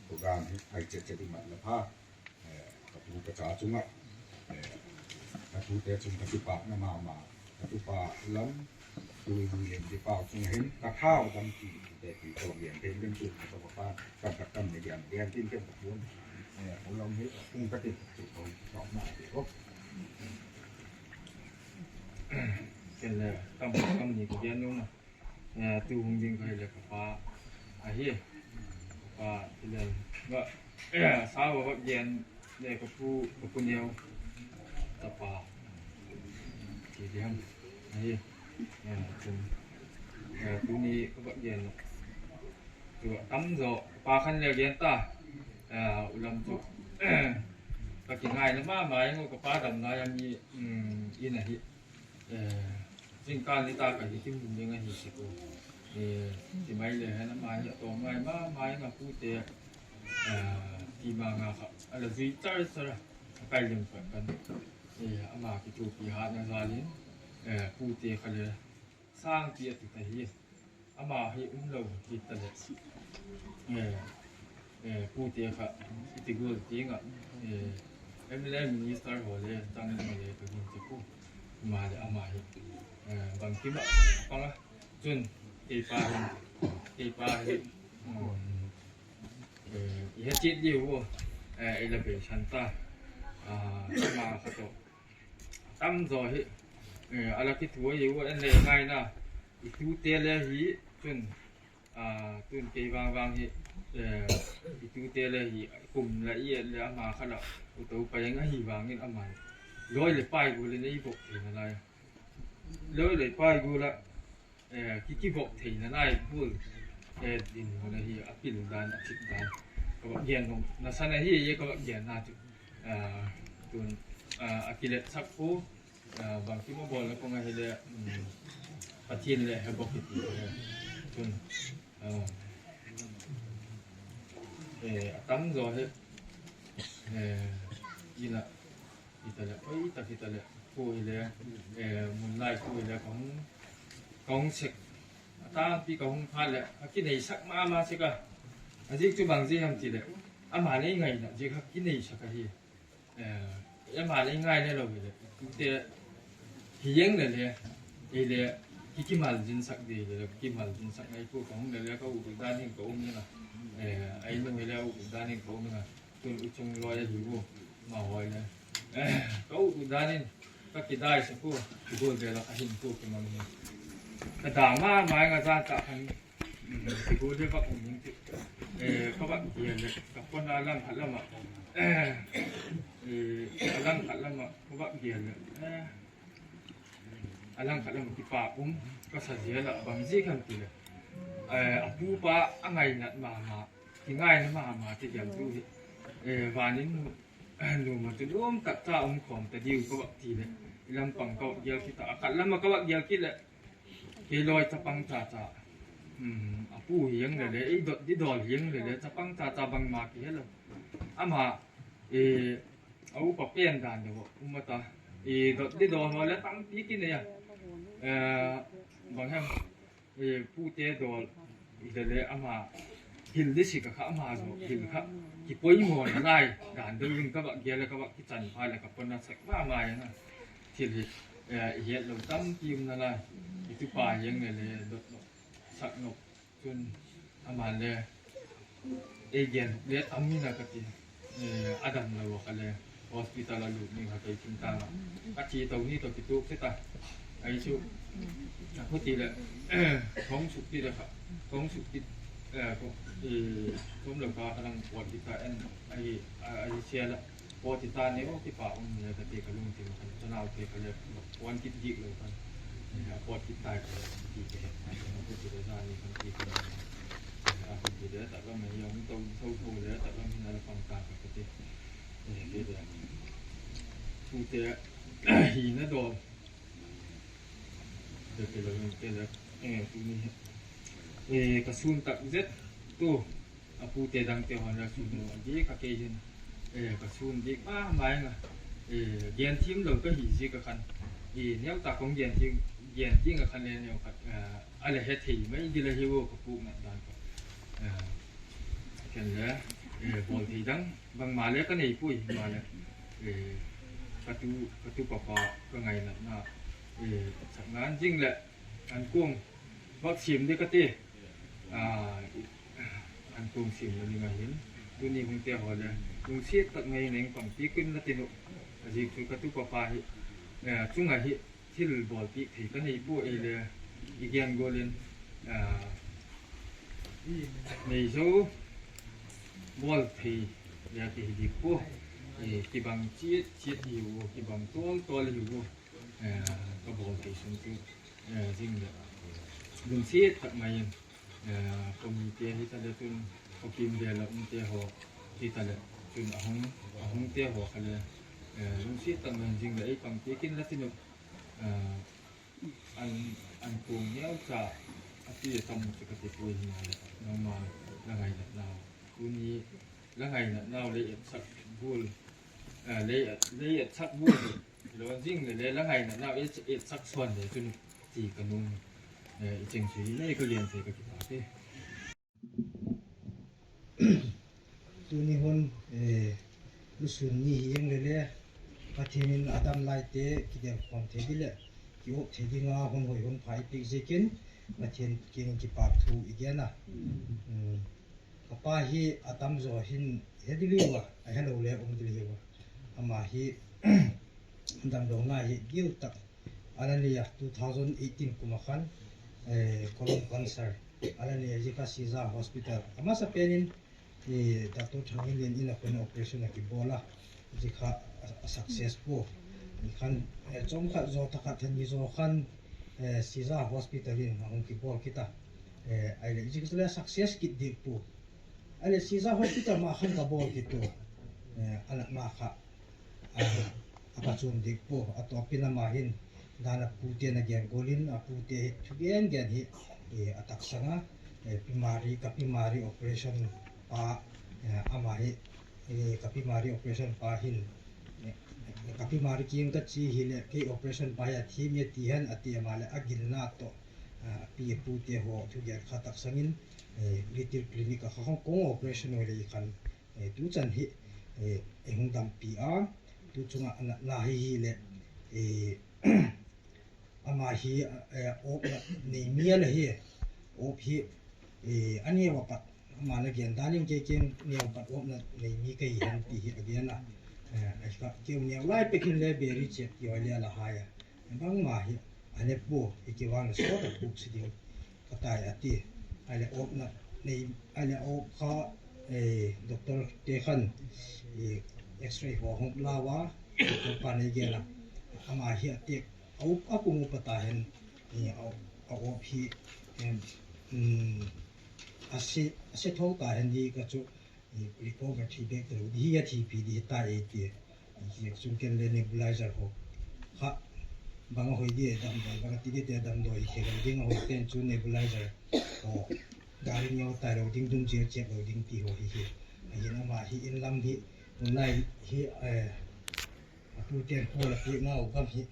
program hi, ai cet cet i mat la pha. Eh, ka tu ka ca cungah, eh, ka tute cung ka kipakna mahmah, ka tupa lam, tu i vui lian kipau cungah hin, ka thau dam ti, tute ti tawh lian te, lian tu ka tawh ka pan, kam ka kam ne lian, lian tin ken ka puan. Eh, ka lam hi, kung ka ti, tu ka tawh na ti ko. Ken le, kam ka kam ni ka lian nung na. Eh, tu hung ding ka hi le ka pa ahi. Ka pa ti le, ba, eh, sau a vak gen le ka pu, ka pu neu, ka pa. Ti diam ahi. Eh, cun, eh, tu ni ka vak gen. Tu a tam zaw, ka pa khan le gen ta. Eh, u lam cu, ka kingai na mahmah ing, ka pa dam lai a mi, mm, inn ahi. Eh, zingkal ni ta ka hi kim ding a hi si ko. Eh, ti mai le hen ama hi a tawm ngai ma, mai nga pute, eh, ti ma nga kha, a la zui char char a, a kai lim pat kan. Eh, ama ki tu pi hat na zalin, eh, pute kha le sang ti a ti ta hi. Ama hi um lo hi ta le. Eh, eh, pute kha i ti gul ti nga, eh, M L A minister ho le tang le ka gin ti ku. Ma le ama hi, eh, bang ki ma panga. Cun kei pa hi, kei pa hi, mm, eh, i ha cit liu, eh, i la bei san ta. Ah, ama kha to. Tam zaw hi, eh, a la kithuai hi uh, en le ngaina, i tute le hi, cun, ah, tun kei vangvang hi, eh, i tute le hi, kum la i et le ama kha la, u to pai nga hi vangin ama lawi le pai gu le nei bok thei na lai. Lawi le pai gu la, eh, ki, kivok theihna nai bul, eh, din hun ahi, a pil dan, a cik dan. Ka va gen hong, na san ahi, ye ka va gen na cu. Ah, tun, ah, a kilet sak pu, ah, bang ki ma bol na kong ahi le, mm, Pathian le he bok ki ti le. Tun, ah, eh, a tam zaw he, eh, ina, Hi ta le, oi, hi ta, hi ta le. Khu hi le, eh, mun lai khu hi le, ka hong, ka hong sek. A tampi ka hong phat le, a kinei sak mahmah sek a. A zik cu bang zik hiam ti le, ama nei ngaihna zik a kinei sak ahi. Eh, ama nei ngai le lo hi le, tute hi yeng le le, hi le, ki kimal zin sak di le, kimal zin sak ngai khu ka hong le le, ka u dan in ka um ning a. Eh, ai nu hi le, u dan in ka um ning a. Tun u cung lawi ahi uh, mah hoi le. Ka u dan in, Ka kidai sa ku, kigol bela ka hin ku kumang ni. Ka dama mai nga za ka han. Kigol bela ka um ni. Eh, ka bak dia le, ka pon a lang ka lama. Eh, eh, a lang ka lama, ka bak dia le. Eh, a lang ka lama kipa um, ka sa dia la bang zi kan ti le. Eh, a pu pa a ngainat mama, kingaina mama ti diam tu hi. Eh, vanin Numa tu lum tak ta um khawm ta diu ka bak ti le. I lampang ka bak gial kita. A khat lama ka bak gial kit le. Kei lawi capang ta ta. Hmm, a pu hiang le le, ei dot di dawl hiang le le, capang ta ta bangma ki helo. Ama, eh, a upa pen dan de wo, um ta. Eh, dot di dawl ho le tang pi ki ne ya. Eh, bang hem. Eh, pute dawl i le le ama hil di si ka kha ama zo hil kha kipoimawh na lai dan deuh in ka bak gial le ka bak kichan pha le ka pon a sak mama ing a thil hi, eh, i hiat lo tampi um na lai i tupa hiang le le dot nok sak nok cun ama le Ei gen le tam hi na ka ti. Eh, a dam lo ka le hospital a lut ni ka kei thing ta. Ka thi to ni to kituk se ta. Ai chu. Ka khu ti le thong suk ti le ka. Thong suk ti eh ko eh thom lo ka ka lang puan ti ta en ai ai sia la. Ko ti ta ne o ti pa um ne ka ti ka lung ti ma ka channel te ka le puan ti dik lo ka. Eh, a puan ti tai ka ti ke. Ai ko ti le za ni ka ti ka. A hun ti le taklam hi a hong to tho tho le taklam hi na la pang ta ka ka ti. Eh, ti le. Tute hi na dawl. Te te le te le. Eh, tu ni. Eh, ka sun tak zet tu. A pute dang te hon la sun lo. A di ka kei hin. Eh, ka sun dik mahmah ing a. Eh, gen thim lo ka hi zik a khan. Eh, neu ta kong gen thim, gen thim a khan le neu khat, eh, a le he thei mai di la hi wo ka puk nat dan ka. Eh, ken le, eh, bawl thei dang, bangma le ka nei pui, ma le. Eh, ka tu, ka tu papa, ka ngainatna. Eh, sak ngan zing le, an kung, bak sim di ka ti. Ah, an kung sim lo ding a hin. Tuni hong te haw le. Lungsiat tak ngei neng pangpi kun na tin uh. A zik thu ka tu papa hi. Eh, chung a hi thil bawl pi thei ka nei pu ei le. I gen gol in. Ah, nei zo bawl thei le a ti hi dik pu. Eh, kibang chiat chiat hi uh, kibang tol tol hi uh. Eh, ka bawl thei sung tu. Eh, zing le. Lungsiat tak mai in. Eh, ka mite hi ta le tun, ka kim bel a um te haw, hi ta le tun a hong, a hong te haw kha le, eh, lungsiat tak mai in zing le ei pang te kin la tin uh, eh, an, an kung neu ca, a ti a tam ci ka ti pui hi na le, nangma la ngainatna. Tuni la ngainatna le et sak bul, eh, le, le et sak bul. Lo zing le le la ngainatna i, i sak suan le cun ti ka nung. Eh, i ceng sui le ka lian thei ka kipa te. Tuni hun, eh, lusun ni hi eng le le Pathian in a dam lai te kidelkhawm thei dih le ki-up thei dinga hun hoi hun pha i pik zikin Pathian kiang kipak thu i gen a. Mm. Ka pa hi a tamzaw hin he diliu a, a he lo le um diliu a. Ama hi damdawnga hi diu tak a la nei a, two thousand eighteen kum a khan, eh, colon cancer a la nei a, zika Siza Hospital. A masa penin, eh, Doctor Thang Inn Lian in a khun operation a kibawl a, zika a, a success pu. Khan, eh, cawm khat zaw takhat than ni zaw khan, eh, Siza Hospital in a hong kibawl kita. Eh, ai le, zika le success kit dik pu. Ai le Siza Hospital ma khan ka bawl khit tu. Eh, a nak ma kha. A, a ka chum dik pu. A tawpin ama hin dan a pute na gen golin, a pute hi thu gen gen hi, eh, a taksanga, eh, pimari, ka pimari operation pa, eh, ama hi, eh, ka pimari operation pa hin, eh, ka pimari kiang ka ci hi le, kei operation pa hi a thim hi a ti hen a ti ama le a gilna tawh, eh, a pi a pute haw thu gen kha taksangin, eh, Little Clinic a kha khong kong operation haw le i khan, eh, tu can hi, eh, ei hong dampi a, tu cungah a natna hi hi le, eh, ama hi, eh, awpna nei mi a le hi, awp hi, eh, a neu a pat, ama na gen dan in kei kiang neu a pat awpna nei mi ka hi hen ti hi a gen a. Eh, a ka keu neu lai pekin le beri cek ti oi le la hai a. Bangma hi a ne pu i kiwang le sawt a puk si ding ka tai a ti. A le op na nei a le op kha, eh, doctor te khan i X-ray ho hong lawa, doctor pa nei gela. Ama hi a tek a up a kung up a ta hen, i a, a op hi, em, mm, a se, a se tho ta hen di ka cu, i recover thi bek ta lo di hi a thi pi di hi ta e ti. I hi a cung ken le nebulizer ho. Kha, bang a hoi di e dam doi, bang a ti di te dam doi hi khe lo ding a hoi ten cu nebulizer ho. Gari ni ho tai lo ding, dum jir cek lo ding ti ho hi hi. A hin ama hi in lam hi, un lai hi, eh, a pu ten ko la pi ngau gam hi.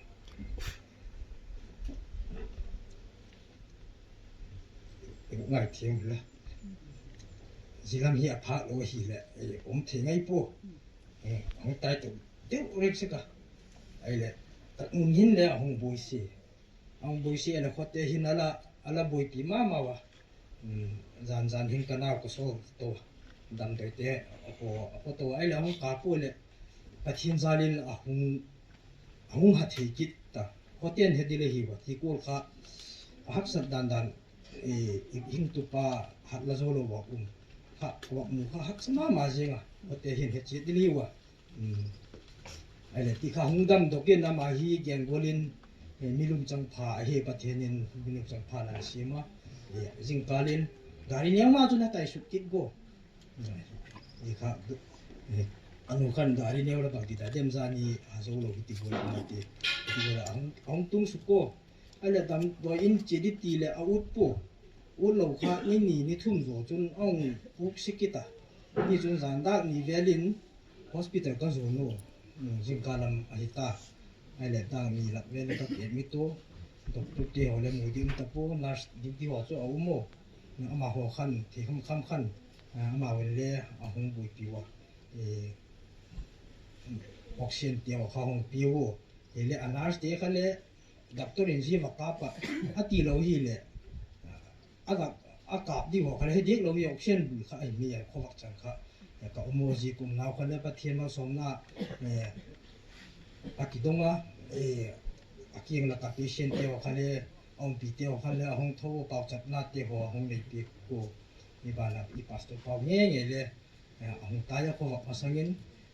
Ngai thiam la. Zilam hi a phak lo hi le, eh, om thei ngai pu. Eh, hong tai tu, deu rek sika. Ai le, tak mun hin le, hong boi si. Hong boi si, a le khote hin ala, ala boi pi ma ma wa. Mm, zan zan hin ka nau ka sawl to. Dam doi te, a ko, a ko to, ai le, hong ka pu le. Pathian zalin a hung, a hung ha thei kit ta. Khoten he di le hi wa, ti kul kha. A haksat dan dan, eh, i hing tu pa hat la zo lo wa um. Kha, wa mu kha haksa ma ma zinga. Khote hin he chiat di le hi wa. Mm. Ai le, ti kha hung dam dokin ama hi gen golin, eh, milum chang pha, a hi Pathian in milum chang pha na sima. Eh, zingkalin, gari niang ma chu na tai suk kit go. Ni kha, eh, a nu khan gari neu la bang ti ta dem zani a zo lo hi ti bol a ti, ti bol a hong, hong tung suk ko. A le dam doi in ci di ti le a ut pu. Ut lo kha ni ni ni thum zo cun a hong puk si kita. Ni cun zan dak ni velin hospital ka zo nu. Hmm, zingka lam a hi ta. A le dak ni lak velin ka pek mi tu. Doctor te ho le mu ding ta pu, nurse ding ti ho cu a um o. Ama ho khan thei kham kham khan, ah, ama wen le a hong buaipi uh a, eh, oxygen te uh kha hong pi uh. Eh, le a nurse te kha le doctor in zi va kap ah a ti lo hi le, ah, a va, a kap ding uh kha le he dik lo hi oxygen bul kha a hi mi a khuavak chan kha. Eh, ka um uh zi kum nau kha le Pathian malsawmna, eh, a kidong a, eh, a kiang lak a patient te uh kha le a umpi te uh kha le a hong tho uh pauchatna te uh a hong nei pi uh. I banah i pastor pau ngei ngei le, eh, a hong tai a khuavak masangin,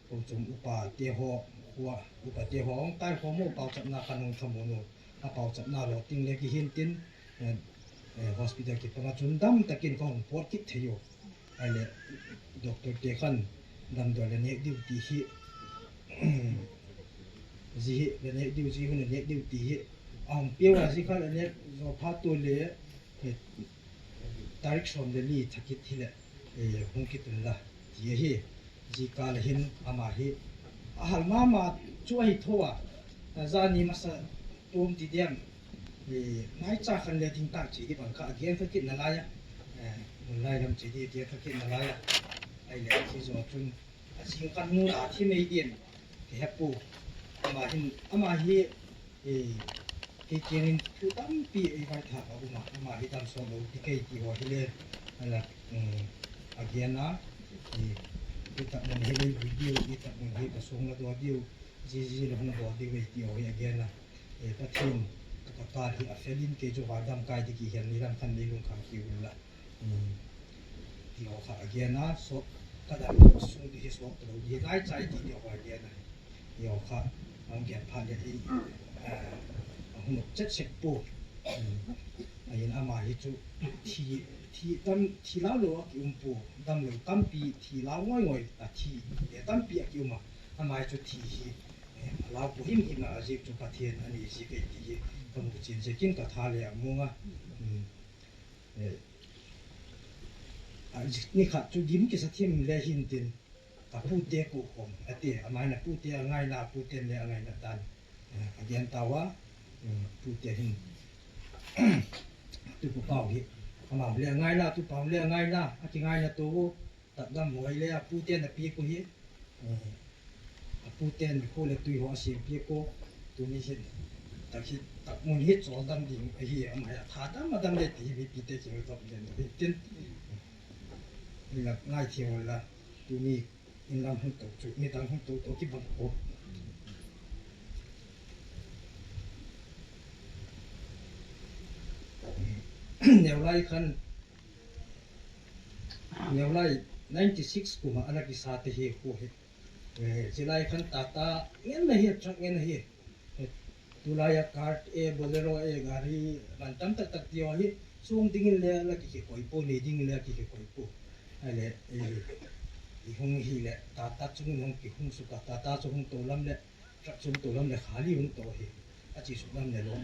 ko cung upa te haw, khua, upa te haw hong tai khawm uh, pauchatna khan hong thamun uh, a pauchatna lawh ting le kihin tin, eh, eh, hospital kipanga cun dam takin ka hong puat kit thei uh. Ai le, doctor te khan damdawi le nek diu ti hi, zi hi le nek diu, zi hun le nek diu ti hi, a hong piau a zi kha le nek zaw pha tu le, eh, tarik sawm le ni thakit hi le, eh, hung kitun la, ti ahi. Zika le hin ama hi a hal mama cu ahi tho a, zani masa tum ti diam, eh, nai ca khan le ting tak ci di bang kha a gen kha kit na lai a, eh, mun lai lam ci di a gen kha kit na lai a, ai le khi zaw cun a zing khan mu a thi mei diam, ke hepu, ama hin, ama hi, eh, kei kiangin thu tampi ei vai thak a um a, ama hi dam sawm lo ti kei ti haw hi le, ala, eh, a gen a, eh, i tak mun hi le video, i tak mun hi ka sung la daw diu, zizi le hung daw diu ei ti haw hi a gen a, eh, Pathian ka ka kar hi a felin kei cu vai dam kai di ki hian ni lam khan ni lung kham ki ul la. Ti aw kha a gen a, sawt ka dam sung ti hi sawt ka lo ti hi lai cai ti ti aw kha a gen a. Ti aw kha a hong gen pha le hi, a hong nok chet sek pu. A hin ama hi cu thi, thi tam, thi lau lo a ki um pu, dam lo tampi thi lau ngoi ngoi a thi le tampi a ki um a. Ama hi cu thi hi, eh, a lau pu him him a zik cu Pathian a ni zik ei ti hi ka mu cin zekin ka tha le a mung a. Eh, a, ni khat cu gim kisa thim le hin tin, ka pute kuh khawm, a ti, a maina pute a ngaina, pute le a ngaina dan, eh, a gen tau a, eh, pute hin, tu pu pau hi, a mau le a ngaina, tu pau le a ngaina, a kingaina tu, tak dam huai le a pute na pi ku hi, eh, a pute ni khu le tui haw a siam pi ko, tuni hi, tak hi, tak mun hi chawl dam ding, a hi, a mai a tha dam a dam le ti hi, mi pite ki hoi top den, hi tin. Ni la ngai thiam la, tuni Inn lam hong to cu, nidang hong to to kibang ko. Neu lai khan, neu lai ninety six kum ah a na kisa te hi ko hi. Eh, ci lai khan tata ngen na hi, truck ngen na hi. Tulai a car e, Bolero e, gari man tam taktak ti aw hi, sung dingin le la kikhe koi po, nei dingin le kikhe koi po. Ai le, eh, i hung hi le, tata cung hung ki hung suka, tata cung hung to lam le, truck cung to lam le, khali hung to hi. A ci suk lam le lo,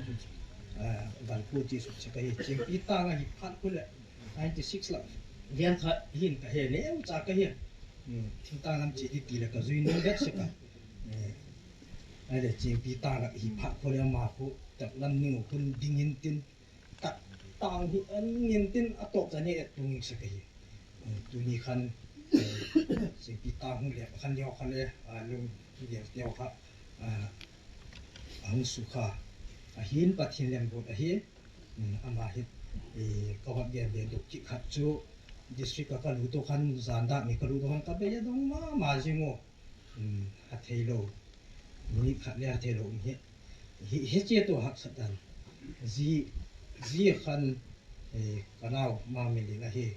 ah, van ku ci suk sek ahi, cingpi tang ahi phat ku le, ninety six la, lian kha hin ka he le, u ca ka hi. Hmm, thing tang lam ci di ti le ka zui nung vet sek a. Eh, Ai le cingpi tang lak hi phak khol le ama khu tak lam ning uh khun dingin tin tak tang hi en ngin tin a tawp zan hi et tung ing sek ahi. Eh, tuni khan, eh, cingpi tang hong lek khan liau kha le, ah, lung liau tiau kha, ah, a hong su kha. A hin Pathian lem bawt ahi. Hmm, ama hi, eh, ka hot gen ve duk kik khat cu district a ka lut uh khan zan dah mi ka lut uh khan ka bei a dong mama zing uh. Hmm, a thei lo. Minute khat le a thei lo um hi. Hi, hi cia tu haksat dan. Zi, zi khan, eh, ka nau ma mi lin ahi.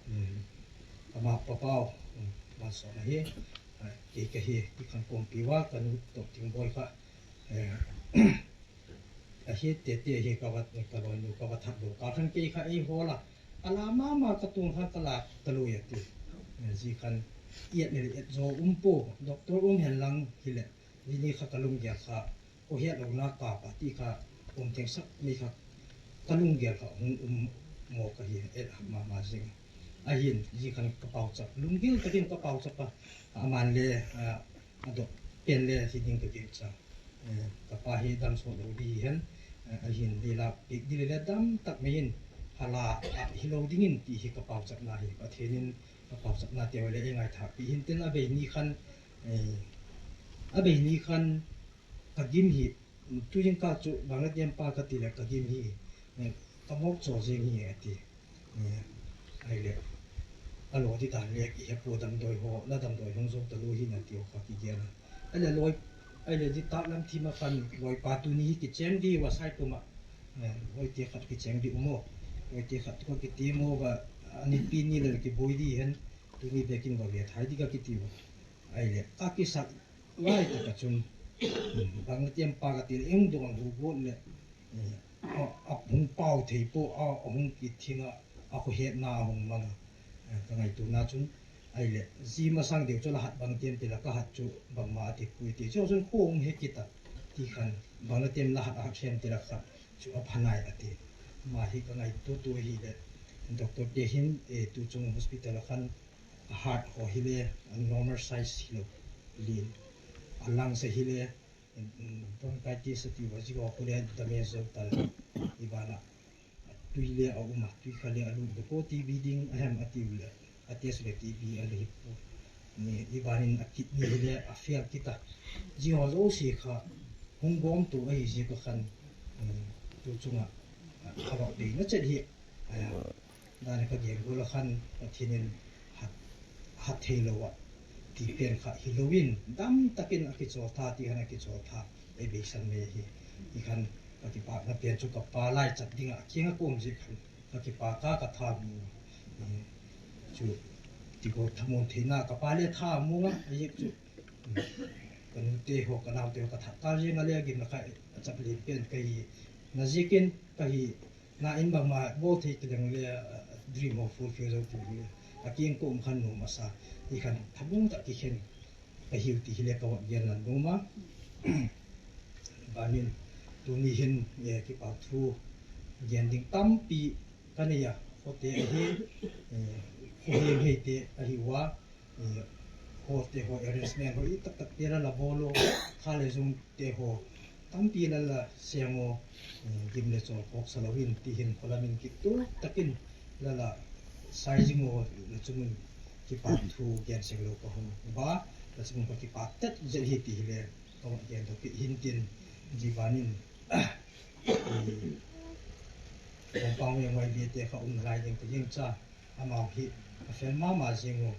Hmm, ka ma papau, hmm, ma sawm ahi. Ah, kei ka hi, ki khan kawmpi wa, ka nu tawh ting bawi kha. Eh, a hi tete hi ka va, ka lawinu ka va that lo. Ka khan kei kha ei hawl a. A la mama ka tung kha ka la ka lui a ti. Eh, zi khan iat le iat zo um po. Doctor um hen lang hi le. Zi ni kha ka lunggel kha. Ko hiat lo na ka pa ti kha. Um theng sak ni kha. Ka lunggel kha hung um mo ka hi et mama zing. A hin zi khan ka pau chap. Lunggel ka hin ka pau chap a. A man le, ah, a dok pen le hi ding ka gel cha. Eh, ka pa hi dam sawh lo di hi hen, eh, a hin di la pik di le dam tak mai in hala a hi lo dingin ti hi ka pau chapna hi. Pathian in ka pau chapna te le ei ngai thak pi hin tin a bei ni khan, eh, a bei ni khan ka gim hi, tu zing ka cu bang la tiam pa ka ti le ka gim hi, eh, ka mawk chaw zing hi a ti. Eh, ai le, a lo ti dan le, i he pu damdawi haw, la damdawi hong zo ta lo hi na ti haw kha ki gial a. Ai le, loi, ai le, di tak lam thim a khan, loi pa tu ni hi ki cheng di, wa sai pum a. Eh, loi ti khat ki cheng di um aw. Loi ti khat tu ka ki ti maw, wa, a ni pi ni le ki boi di hen, tu ni bekin wa ve thai di ka ki ti wa. Ai le, ka ki sak, lai tak a cun, bang la tiam pa ka ti le, eng dong hu gawt le, eh, a, a hung pau thei po, a, a hung kithing a, a khuahetna a hung mang a, eh, ka ngaihtuahna cun, ai le, zi masang deuh cu la hat bang tiam ti la ka hat cu bangma a ti pui ti. Cu cun khua hung he kita ti khan, bang la tiam la hat a hat thiam ti la khat cu a phanai a ti. Ma hi ka ngaihtuahtu hi le, doctor te hin, eh, tu cung hospital a khan, a heart haw hi le, a normal size hi lo, lin, a lungs hi le, mm, bronchitis a ti uh a zi haw khu le, damage zo tal. I banah, a tui le a um a, tui kha le a lut bek aw, T B ding a hem a ti uh le, a test le T B a le hi pu. Ni, i banin a kidney hi le, a fail kita. Zi haw zo si kha, hung gawm tu ahi zi ka khan, mm, tu cungah, a, a vak dei na chet hi. Aya, dan ka gen gol a khan Pathian in hat, hat thei lo ah ti pen kha hi loin dam takin a kicawl tha ti khan a kicawl tha ei beisan mei hi. Hi khan ka kipakna pen cu ka pa lai cat dingah a kiang a kawm zik khan ka kipak a ka tha mu. Eh, cu ti ko thamun theihna ka pa le tha mu a, a zik cu. Ka nute haw, ka naute haw, ka thah ka riang a le a gimna kha a cap lian pen ka hi. Na zikin ka hi. Na in bangmah bawl thei kileng le, a, a dream of fulfill zo ti le. A kiang ko um khan nuam a sa. Hi khan thabung tak kikhen ka hiu ti hi le ka wat gen nan nuam a. Banin tuni hin, eh, kipak thu gen ding tampi ka nei a. Khuate ahi, eh, khuheng heite ahi ua. Eh, hawte haw arrangement haw i taktak te la la bawl aw, kha le zung te haw tampi la la siang aw, eh, gim le cawl khawk sa loin ti hin khualamin kituk takin la la sizing aw la cungin kipak thu gen seng lo ka hong ba, la cungin ka kipak tet zel hi ti hi le ka hong gen thawk hi hin tin zi banin, eh, Kompang me ngai bia te kha um lai ding ka ding ca. Amau hi a fel mama zing uh.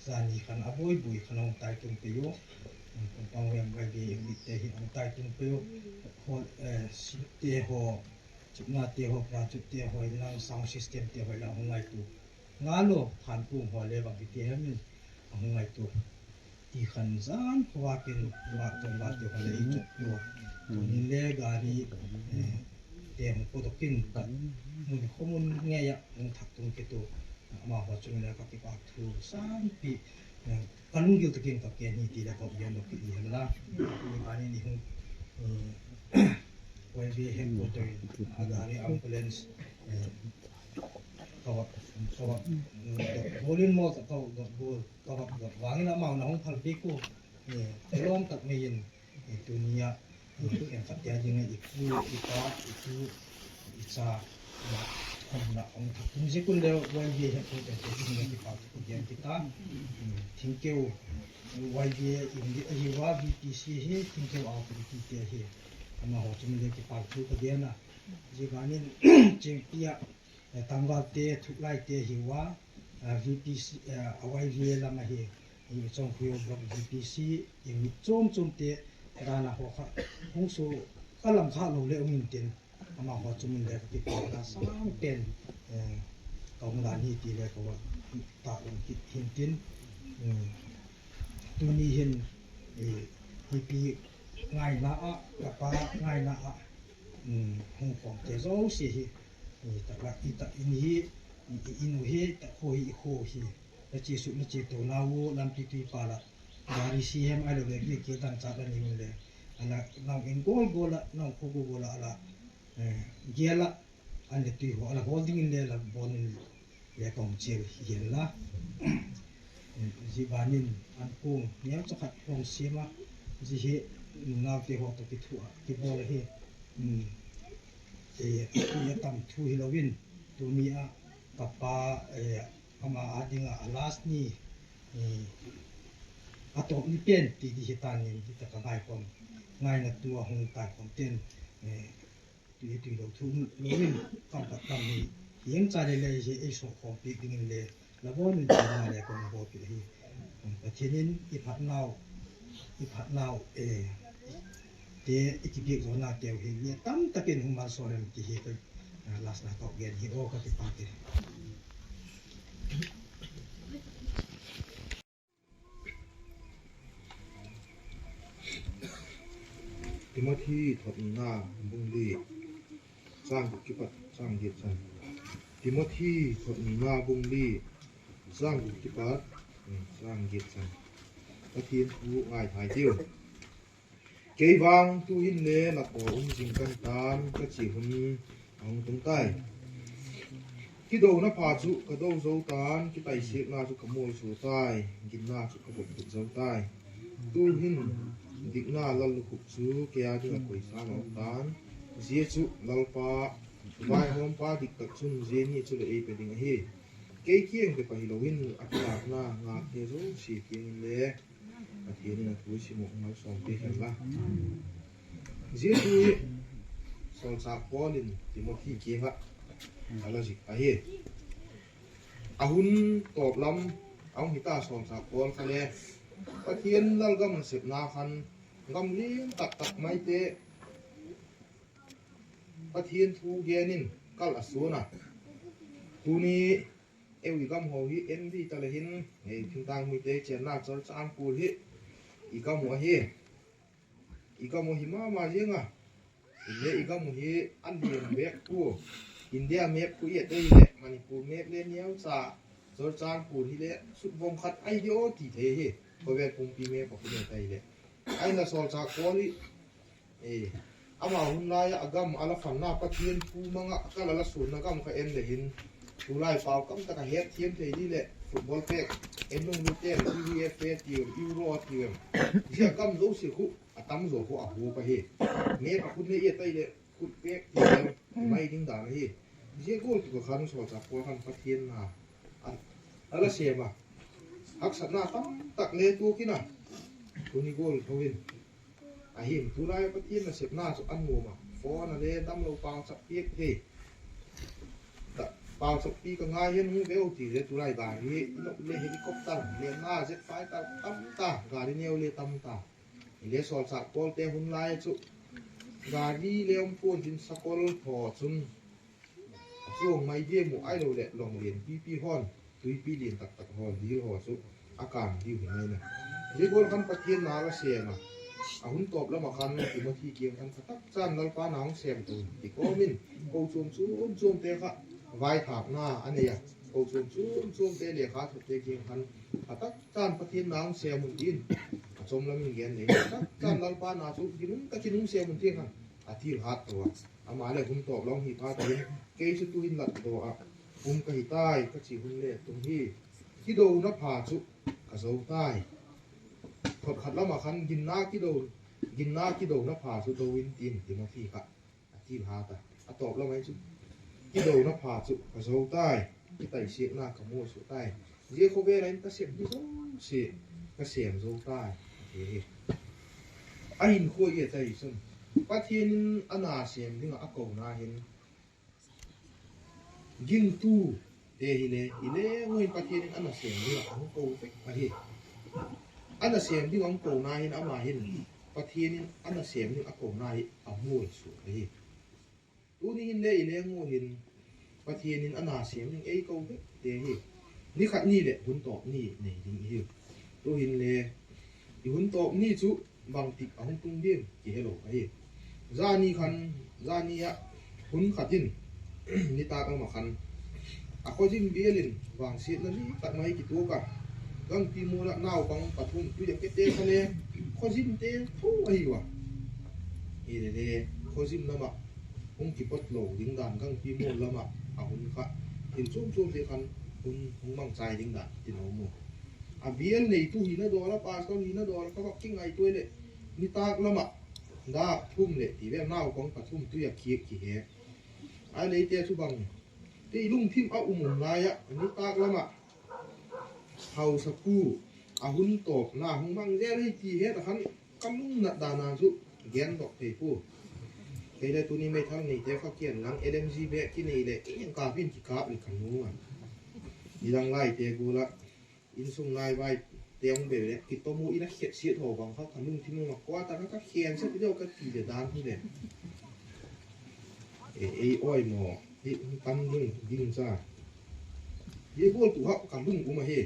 Zani khan a buaibui khan hong taitung pei uh. Kompang veng vai ve ing bikte hi hong taitung pei uh. Hol, eh, silukte haw, cupnate haw, plastic te haw, ilang sound system te haw, ilang hong ngaitu. Nga lo, phan kung haw le bang hi te hem in a hong ngaitu. Ti khan zan khuakin mah tong mah te haw le i cop pei uh. Tunin le gari, eh, te hong pudokin mun khuamun ngei ah hong thak tung kei tu. Amau haw cung le ka kipak thu sanpi, eh, ka lunggil takin ka ken hi ti le ka gen lo ki i hen la. Ni ka ni ni hong, eh, Y V headquarter in a gari ambulance, eh, ka vak, ka vak, eh, dot ball in maw ka vak dot ball, ka vak dot vangin amau na hong phal pek uh, eh, ka lawm tak mei in Tuni ah, eh, khenkhat te a ding ah i pu, i pa, i tu, i cha, na, na, hong thak tung zik un le, Y V headquarter te ding ah kipak thu gen kita. Mm, Thingkeu, Y V in ding ahi ua, V P C hi, Thingkeu authority te hi. Amau haw cung le kipak thu ka gen a. Zi ganin, cengpi ah, eh, tangvalte, thuklaite hi ua, eh, V P C, eh, a Y V A lam ahi, i Chongkhuio Block V P C, i mi cuamcuamte dan a haw kha, hong su ka lam kha lo le ong in tin, amau haw cung in le ka kipakna sang pen, eh, ka hong dan hi ti le ka hong tak ong kit hin tin, eh, tuni hin, eh, hipi ngaina ah, ka pa ngaina ah, um, hong khawmte zo si hi, i tak lak, i tak in hi, i, i inn uh hi, tak khua hi, i khua uh hi. Na ci suk, na ci to, na uh, lampi tui pa la. Gari si hem ai lo le, ki, ki dang chat la ni un le. Ala, nang in gol gol la, nang khu gol gol la, ala, eh, gial la, an le tui ho, ala gol ding in le, la bon in le kong chial hi la. Zi banin an kung niam chakhat hong siam a, zi hi, nau te ho to ki thu a, ki bol hi. Mm. Eh, a tui a tam thu hi lo in, tuni a, ka pa, eh, ama a ding a, a last ni, eh, a tawp ni pen ti di hi ta nin, hi ta ka ngai khawm, ngaina tu a hong tai khawm ten, eh, tui, tui lo thu lo in, kam pat tam hi, hiang cha le le hi, ei sawh khawm pik ding in le, la bawn in chi na le kong bawl pik hi. Pathian in i phat nau, i phat nau, eh, te, i kipik zo na teu hi, le tam takin hong mal saw hem ti hi ka, ah, last na ka gen hi, aw ka kipak hi. Timothy thot nihna bung li, chang guk kipat chang giat chan. Timothy thot nihna bung li, chang guk kipat, mm, chang giat chan. Pathian thu ngai thai tiu. Kei vang tu in le lak aw um zing kan tan ka ci hun a hong tung tai. Kidona pha cu ka do zo tan, kitaisikna cu ka mual zo tai, ginna cu ka bawmh zo tai. Tu hin dikna lal lukhup cu kei a ding a koisa lo tan. Zia cu Lalpa, vaihawmpa diktak cun zia nih cu le ei pe ding ahi. Kei kiang bek ahi loin a kilakna ngakte zo si kiangin le Pathian in a thu i sim uh malsawm te hen la. Zia thu hi Sawlchak Paul in Timothy kiangah a la zik ahi. A hun tawp lam a hong hita Sawlchak Paul kha le Pathian lalgam nasepna khan gam lian taktak maite Pathian thu gen in kal a suan a. Tuni eu i gam ho hi en dih ta le hin, ei thingtang muite cianna Churachandpur hi i gam uh ahi. I gam uh hi mahmah ziang a. Ile i gam uh hi a lian bek pu. India map khu i et ei le Manipur map le niauca Churachandpur hi le sut vong khat ai dih aw ti thei hi. Khawvel pumpi map a khu i et ei le. Ai na Sawlchak Paul hi Ei, ama hun lai-ah a gam a la fanna Pathian thu mangah a kal a la sunna gam kha en le hin, tulai pau kam tak a het thiam thei dih le football pek, en lunglut ten, C V F A ti em, Euro ti em. Zia gam zo si khu a tam zo khu a hu pa hi. Map a khut ne i a tai le khut pek ti em, mai ding dan hi. Zia gol tu ka khan Sawlchak Paul khan Pathian na a, a la sem a. Haksatna tam tak le tu kina. Tuni gol tho in. Ahi, tulai Pathian nasepna cu a nuam a, phone a le damlo pau chap piak thei. Ta, Pausakpi ka ngai hen hong ve uh ti le, tulai gari, i lawh le helicopter le nga jet fighter tam ta, gari neu le tam ta. I le sawlsak pawlte hun lai cu gari le om puan din sakol haw cun a cuang mai diam uh ai lo le long lian pipi hawn, tuipi lian taktak haw dil haw cu a kam diu hi mai na. Zia gual khan Pathian na la sem a, a hun tawp lam ah khan Timothy kiang khan pha tak can Lalpa na hong sem to ti kawm in ko cuam cuam cuamte kha vaithakna a nei a, ko cuam cuam cuamte le kha thutte kiang khan pha tak can Pathian na hong sem un tiin a com lam in gen nei. Pha tak can Lalpa na cu ginum takin hong sem un tiin khan a thil hat to a. Amah le hun tawp lam hi pha takin kei cu tuhin latdaw ah um ka hi tai ka ci hun le tum hi. Kidona pha cu ka zo tai. Thotkhat lamah khan ginna kido, ginna kidona pha cu do in tiin Timothy kha a thil hat a. A tawp lamah hi cu kidona pha cu ka zo tai. Kitaihsiakna ka mualsuah tai. Zia khawvel ah in ka sem hi zo si ka sem zo tai. A ti hi. A hinkhua i a tai cun Pathian in a na sem dingah a kona hin gingtu te hi le i leng uh in Pathian in a na sem dingah a hong ko vek ahi. A na sem dingah hong kona hin amah hin Pathian in a na sem dingah a kona hi a mualsuah ahi. Tuni hin le i leng uh hin Pathian in a na sem ding ei ko vek te hi. Ni khat ni le hun tawp ni nei ding i hi. Tu hin le i hun tawp ni cu bangtik a hung tung ding kihe lo ahi. Zani khan, zani ah hun khat in nitak lamah khan a khuazim bial in vangsiatna li tak mai kituak a, gangpi mual ah naupang pathum tui a kete kha le khuazimte tho ahi uh a. Hi le le khuazim lamah hung kipot lo ding dan gangpi mual lamah a hun kha thil cuamcuamte khan hun hung mangcai ding dan tin a um uh. A bial neitu hi na dawl a, pastor hi na dawl a, ka vak kingaihtuai le nitak lamah dak thum le ti vel naupang pathum tui a kik kihe. A leite cu bang ti lungthim a um um lai ah nitak lamah hausapu a hun tawpna hung mang zel hi ti he ta khan ka lungnat dana cu gen dok thei pu. Kei le tuni meithal neite kha kian lang L M G bek kinei le eng kap in kikap le ka nu a. Nidang laite gula innsung laivai te hong bel le kitom uh in a khiat siat haw bang kha ka lungthim uh a kuata kha ka khian siat deuh ka ti le dan hi le. E, ei awi maw hi tam ding ding ca. Hi gual tu hak ka lung um a hi.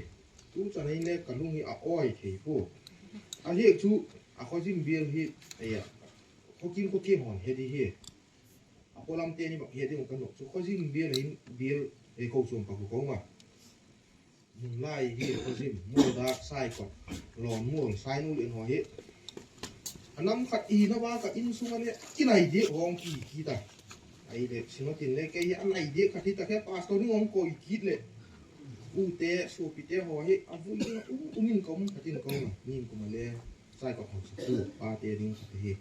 Tu can in le ka lung hi a awi thei pu. A hiak cu a khuazim bial hi, ei a khuakim khuakim hawn he di hi. A pualamte ni bak he ding ka nok cu khuazim bial hin bial ei ko cuam pak ko ma. Mun lai hi khuazim mual dak sai kot lawn mual sai nu lian haw hi. A nam khat i na ba ka inn sung a le kinai diak hawng ki ki ta. Ai le sinotin le kei hi a nai diak khat hi ta khe pastor ni ngawng koi kit le. Ute suapite haw hi a vui ding a um um in ka um khat in ka um a nin kum a le sai kot hausapu pate ding khat hi.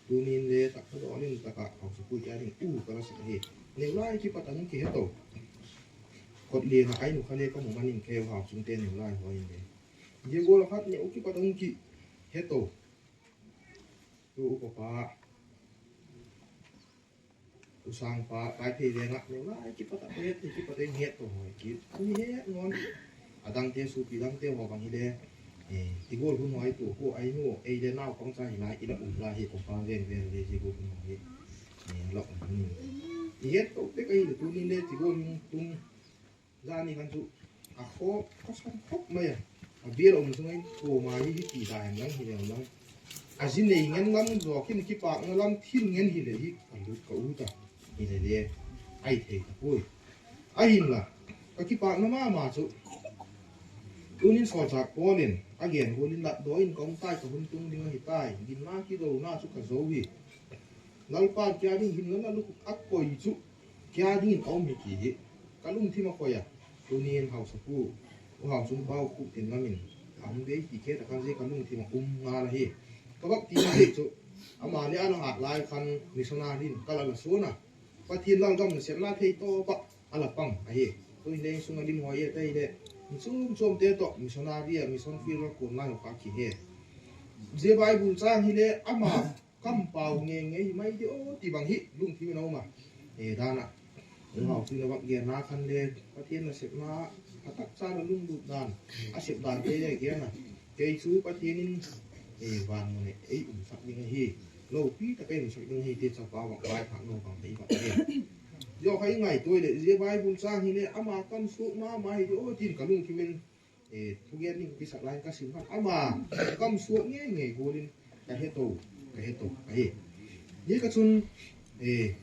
Tunin le taksa dawl in takah hausapu tia ding u ka la sak hi. Neu lai kipat a hung kihe to. Kot lian a ai nu kha le ka mu man in keu hau sungte neu lai haw in le. Dia gual khat neu kipat a hung kihe to. Tu u papa u sangpa kai thei lengah neu lai kipat a het thei kipat a ngiat to hawi kit. Ni he ngon. A dangte supi dangte haw bang hi le. Eh, ti gual hun hawi tu ku ai nu ei le naupang ca hi lai i la um lai hi kong pang veng veng le ti gual hun hawi. Eh, la um hun. I het to tek ai le tunin le ti gual hun tung. Zani khan cu a khawk khuasan khawk mai a. A bial a um sungah in kuama hi hi ti ta hen lang hi leng lang. A zi nei ngen lam zawk in kipakna lam thil ngen hi le hi ka lut ka ut a. Hi le le ai thei ta pui. A hin la ka kipakna mahmah cu tunin sawlcak Paul in a gen gual in latdaw in ka um tai ka hun tung ding ahi tai. Ginna kidona cu ka zo hi. Lalpa kia ding hin na na luk a koi cu kia dingin a um hi ti hi ka lungthim a khoi a. Tunin hausapu u hau cung pau khuh tin lamin a hung bei ti khe takhan zia ka lungthim a um ngal ahi. Ka bak tina hi cu ama le a la hat lai khan missionary in ka la la suan a. Pathian lalgam nasepna thei tawpah a la pang ahi. Tuin leng sung a lim hawi a tei le mi sum cuamte tawh missionary a mission field a kun lai hawkah kihe. Zia Bible cang hi le ama kampau ngeingei hi mai di aw ti bang hi lungthim in a um a. E dana Hau tu na vak gen na khan le Pathian na sepna a taksa na lunglut dan a sep dan te le gen na. Kei cu Pathian in e van mun ei umsak ding ahi. Lopi tak ei umsak ding ahi te capa vak vai thak no bang te i vak gen. Yo khai ngai toi le zia Bible chang hi le ama kam suak ma ma hi de o tin ka lungthim in e thugen ning kisak lai ka sim khan ama kam suak ngei ngei gulin ka heto ka heto ahi. Ni ka chun e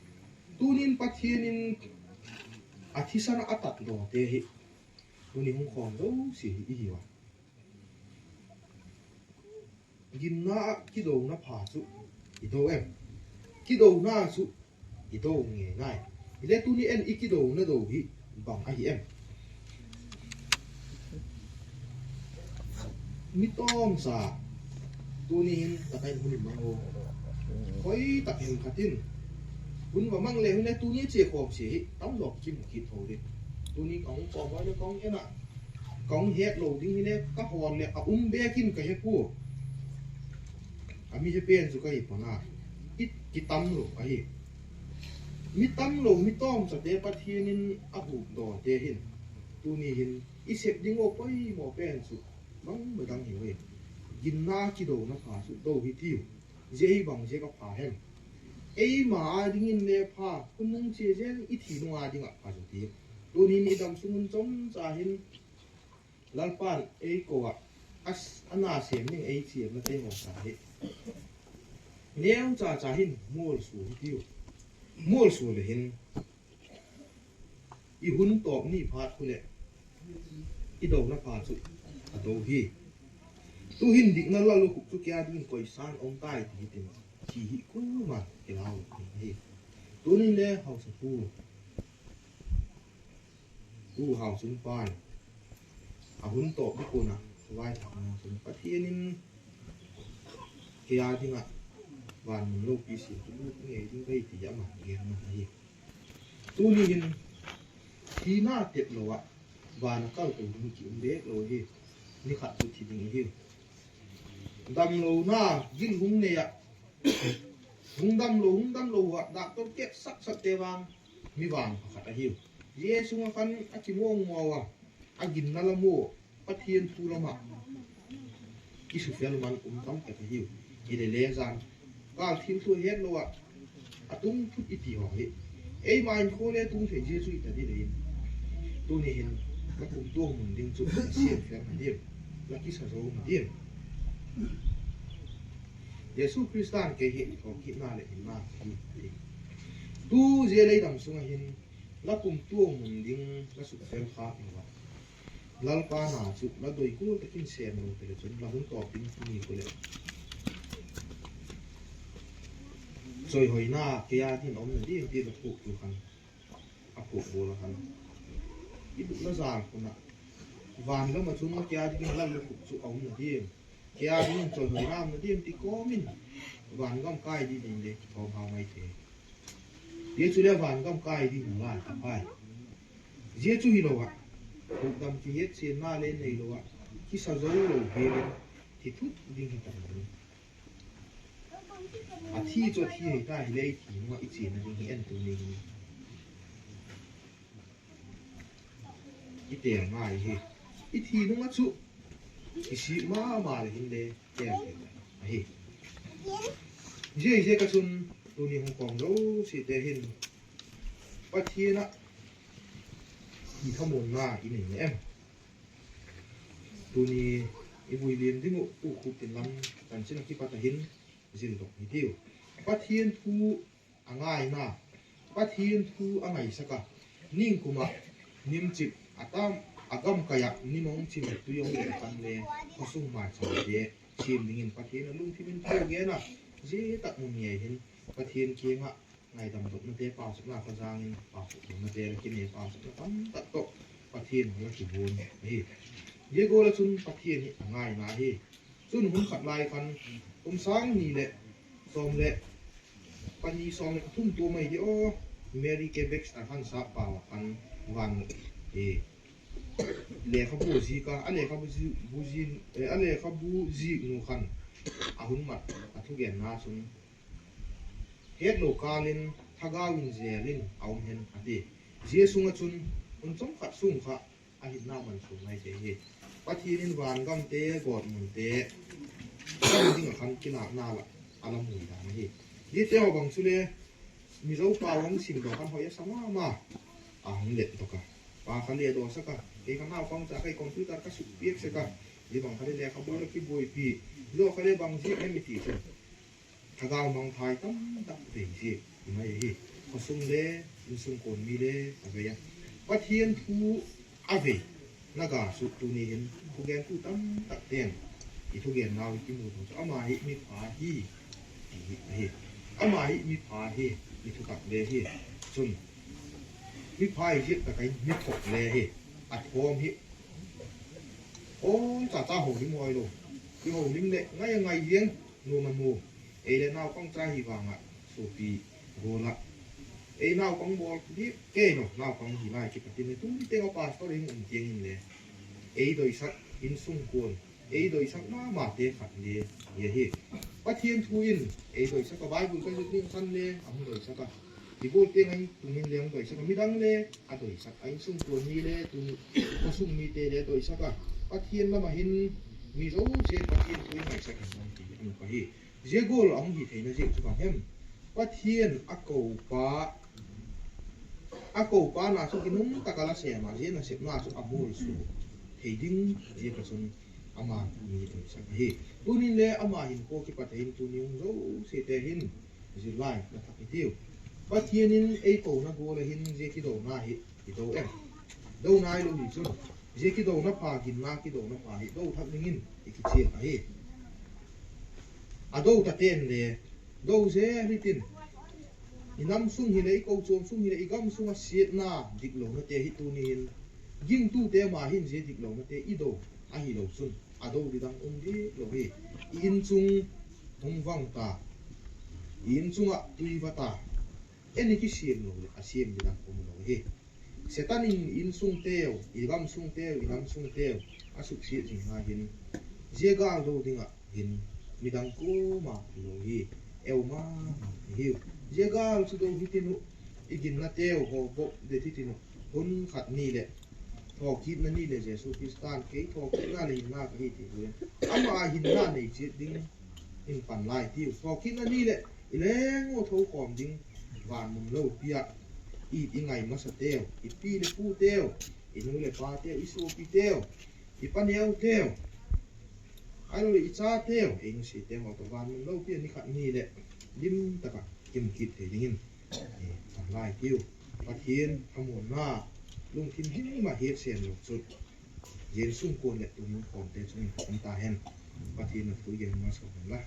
tunin Pathian in a thisan a tat lo te hi. Tuni hung khawm lo si hi i hi wa. Ginna ah kidona pha cu i do em? Kidona cu i do ngei lai. Hile tuni en i kidona do hi bang ahi em? Mi tawmsa tuni hin takai hun in mang o. Hoi tak hen khatin hun va mang le hun le tuni cia khawm si hi tam lo kim kit tho ding. Tuni ka hung pawm le ka hung en ah ka hung het lo ding hi le ka hawl le a um bekin ka he pu. A mi he pen cu ka hi pana i kitam lo ahi. Mi tam lo mi tawmsate Pathian in a hukdawte hin tuni hin i sep ding aw poimaw pen cu bang madang hi lo hi. Ginna kidona pha cu do hi tiu. Zia hi bang zia ka pha hen? Eima a dingin le pha hun nung cia zel i thi nunga dingah pha cu ti. Tunin i dam sungun comca hin Lalpan ei ko ah a s- a na sem ning ei ciamna te hawsa hi. Neu caca hin mualsu hi tiu. Mualsu le hin i hun tawp ni phat khu le i dona pha cu a do hi. Tu hin dikna lal lo khuk cu kia dingin koi san om tai ti hi tin ci hi kuma kilau lo hi. Tunin le hausa pu U Hau Cing pan a hun tawp dikun ah vai thak na cun Pathian in kei a dingah van mun lopi sin tu lut ngei ding vei ti amah gen man ahi. Tuni hin thina tep lo ah van a kal ko ding ki um bek lo hi. Ni khat tu thi ding hi. Dam lo na gil hung nei ah hung dam lo hung dam lo ah dak to kek sak sak te vang mi vang pakhat ahi uh. Jesu a khan a ki mawngmaw a a ginna lam uh Pathian thu lamah kisufel man um tam tak ahi uh. Hi le le zan kal thil thu het lo ah a tung phut i ti hawng hi. Ei main khaw le tung thei Jesu i ta dih le in tuni hin ka kum tuang mun ding cu na sian fel na dim na kisa zo na dim. Jesu Khrista in kei hi thawkitna le hinna ka hi a ti. Tu zia leidam sungah hin la kum tuang mun ding la sukfel khak lo ah Lalpa na cu la doi kul takin sem lo te le cun la hun tawp ding ni ko le coihoina kei a din om na ding ti la phuk tu khan a phuk bul a khan i buk na zal khun ah van lam a cun la kei a din la lu khuk cu a om na ding. Kei a dingin coihoina om na ding ti kawmin vangam kai dih ding le thawm hau mai thei. Tia cu le vangam kai dih na lai a pai. Zia cu hi lo ah hukdam kihet cianna le nei lo ah kisa zo lo belin thi thut ding hi tam ding. A thi cu a thi hei ta hi le i thi nungah i cianna ding hi en tu ni hi. I teel ngai hi. I thi nungah cu i sik mama le hin le teel thei ahi. Ziaziak a cun tuni hong kawm lo site hin Pathian ah i thamuanna i nei na em? Tuni i vui lian ding uh ukhup tin lam kan cin a kipat ahin zil dok hi tiu. Pathian thu a ngaina, Pathian thu a ngaisak a, ningkumah nimcip a tam a gamkai ah nim hong cim tui hong leh a kan le khuasung maicam te cim dingin Pathian a lungthimin thu a gen a, zia tak mun ngei hin Pathian kiangah ngaidam dopnate pausakna khuazangin pausaknate la kine pausakna tamtak tawh Pathian la kivun ahi. Zia gual a cun Pathian hi a ngaina hi. Cun hun khat lai khan kum sang ni le sawm le pani sawm le thum tua mai hi aw. Mary K. Baxter khan sap pau ah khan van eh, lekhabu zik a, a lekhabu zi- bu zin- eh, a lekhabu zik nu khan a hun mat a thugenna cun het lo kalin thagau in zelin a um hen a ti. Zia sungah cun hun cawmkhat sung kha a hinna mansuah ngaite hi. Pathian in vangamte, gawtmunte, a ding a khan kilakna lah a lamui dan hi. Hite aw bang cu le Mizo pau hong sim dawh khan hoih a sa mahmah. A hong let dawk a, pa kha le dawsak a, kei kha naupang ca kei computer ka suk piak sek a, hi bang kha le lekhabu la kibuaipih, hi dawh kha le bang ziak hem i ti cun thagau mangthai tamtak vei hi. Hi mai hi. Khuasung le innsungkuan mi le a vei a, Pathian thu a vei na ga suk tuni hin thugentu tamtak ten i thugen nau i kimu tu cu ama hi mipha hi ti hi a hi. Ama hi mipha hi, mi thutak le hi. Cun mipha hi ziak takin mi thok le hi. A thawm hi. Aw, caca holim huai lo. I holim le ngai a ngai ziang, nuam a nuam. Ei le naupang ca hi vangah suapi rual ah ei naupang bawl dih kei lo, naupang hi lai kipatin le tuni teng a pastor in um tiangin le ei doisak innsungkuan, ei doisak mahmahte khat le hi a hi. Pathian thu in ei doisak a, Bible ka zuk ding khan le a hong doisak a, i bawl tiang a tungin le hong doisak a, midang le a doisak a, innsungkuan mi le tuni khuasung mite le a doisak a, Pathian lamah hin mi zosia Pathian thu in ngaihsak hin hong ti an ka hi. Zia gual a hong hi theina ziak cu bang hem? Pathian a kopa, a kopa na cu ginum taka la sem a, zia nasepna cu a mualsuak thei ding ziak a cun ama mi doisak a hi. Tunin le ama hin kua kipat in tuni hong zosiate hin zirlai na thak hi tiu. Pathian in ei kona gual a hin zia kidona hi i do em? Do nai lo hi cun, zia kidona pha, ginna kidona pha hi do thak dingin i kician ahi. A do ta ten le do zel hitin, i nam sung hi le i kocuam sung hi le i gam sungah siatna dik lonate hi tuni hin gingtute mah hin zia dik lonate i do ahi lo cun a do didang um dih lo hi. I innsung hong vang ta, i innsungah tui va ta, en i kisiam lo le a siam didang um lo hi. Satan in i innsungteu, i gamsungteu, i namsungteu a suksiat zing hna hin zia gal do dingah hin midang kuamah lo hi. Eu mahmah hi uh. Zia gal cu do hitin uh, i ginnateu hawpop det hitin uh, hun khat ni le thawhkitna ni le Jesuh Khrih in kei thawhkitna le hinna ka hi ti uh, amah hinna nei ciat ding in pan lai ti uh. Thawhkitna ni le i leng uh tho khawm ding vanmun lopi ah i, i ngai masateu, i pi le puteu, i nu le pateu, i suapiteu, i paneuteu, ai lo le i cateu, ei nusiateu aw tawh vanmun lopi ah ni khat ni le lim takah kimkit thei dingin, eh, pan lai ti uh. Pathian a muanna lungthin himhim ah hiat sen lo cun Jesu sungkuan le tumun khawmte cungin om ta hen. Pathian a thu gen masa hen la.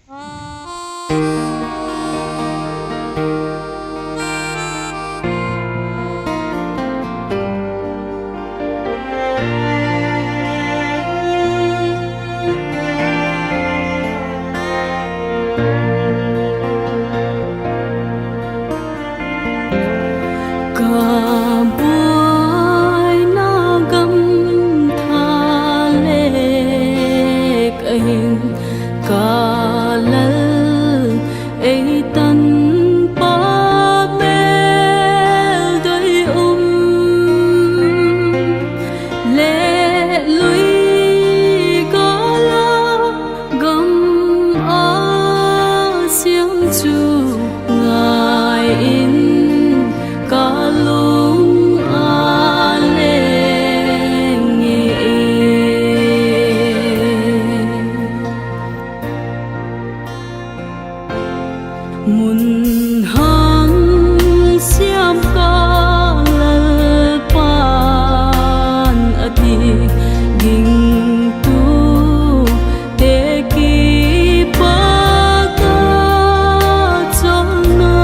Ka buaina gam tha le ka hing, ka lal ei tanpa bel doi um. Lehlui gala gam a siam cu ngai in ka lung a leng i. Mun hang siam ka Lalpan a ti, gingtu te kipak a colhna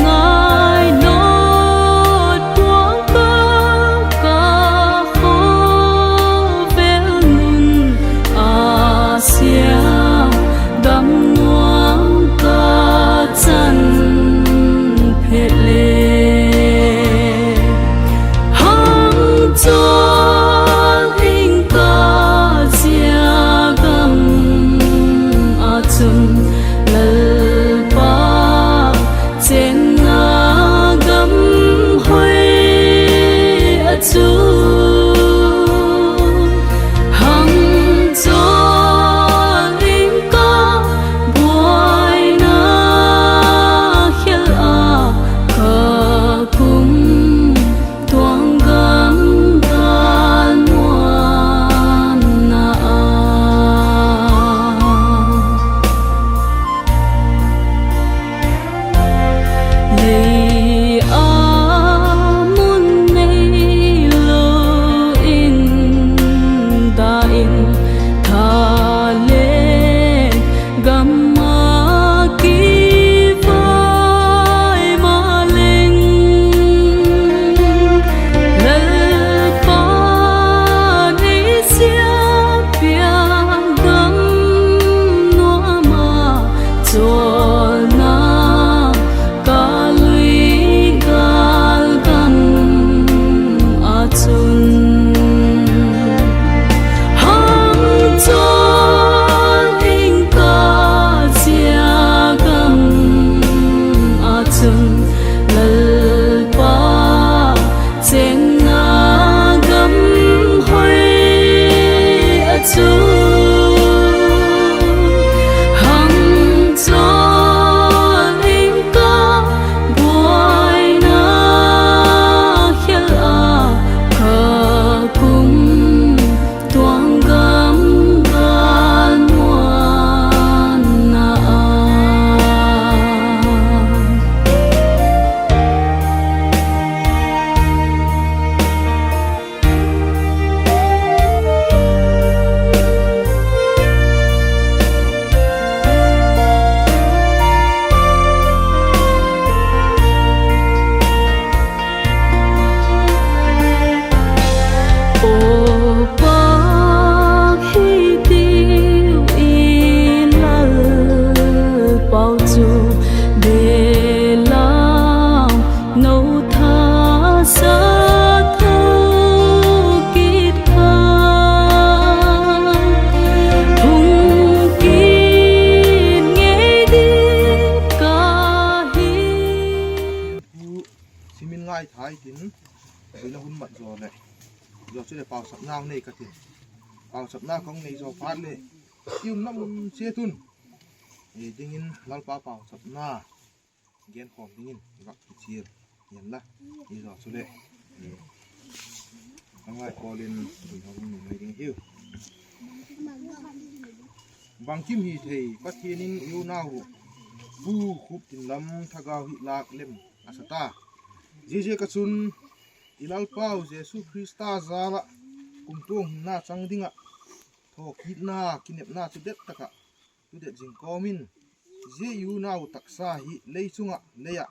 ngai nawt puang ka, ka khawvel nun a siam gam nuam ka can phet le hang cawl hing ka zia gam ah cun Lalpa cenna Hun mat zaw leh zaw cu le pausapna hong nei ka tin, pausapna kong nei zaw phat le i umna mun ciat un, eh, dingin Lalpa pausapna genkhawm dingin i vak kicil hian la. Hi zaw cu le, eh, a ngai kawlin i hong ni mai ding hi uh. Bangkim hi thei, Pathian in i unau uh Pu Khup Tin Lam thagau hih lak lem a sa ta. Ziaziak a cun i Lalpa uh Jesuh Khrista zalah kumtuang hinna cang dingah thawhkitna kinepna cu dettakah tudet zing kawmin zia i unau taksa hih lei cungah lei-ah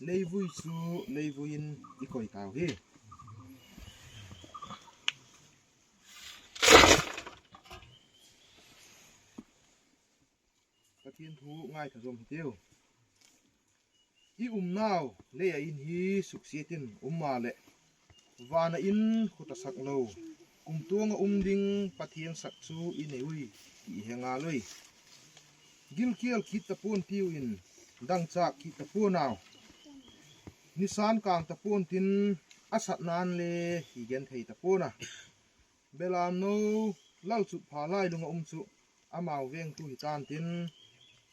leivui cu leivui in i koi tau hi. Pathian thu ngaitha zom hi tiu. I umnau lei-ah in hi suksiat in um mah leh vana in khut a sak lo kumtuang a um ding Pathian sak cu i nei ui ti i he ngal ui. Gilkial khit tapuan piu in dangcak khit tapuan au. Nisan kang tapuan tin a satnan le hi gen thei tapuan a. Belamno lalcut pha lai lung a um cu amau vengtu hi tantin,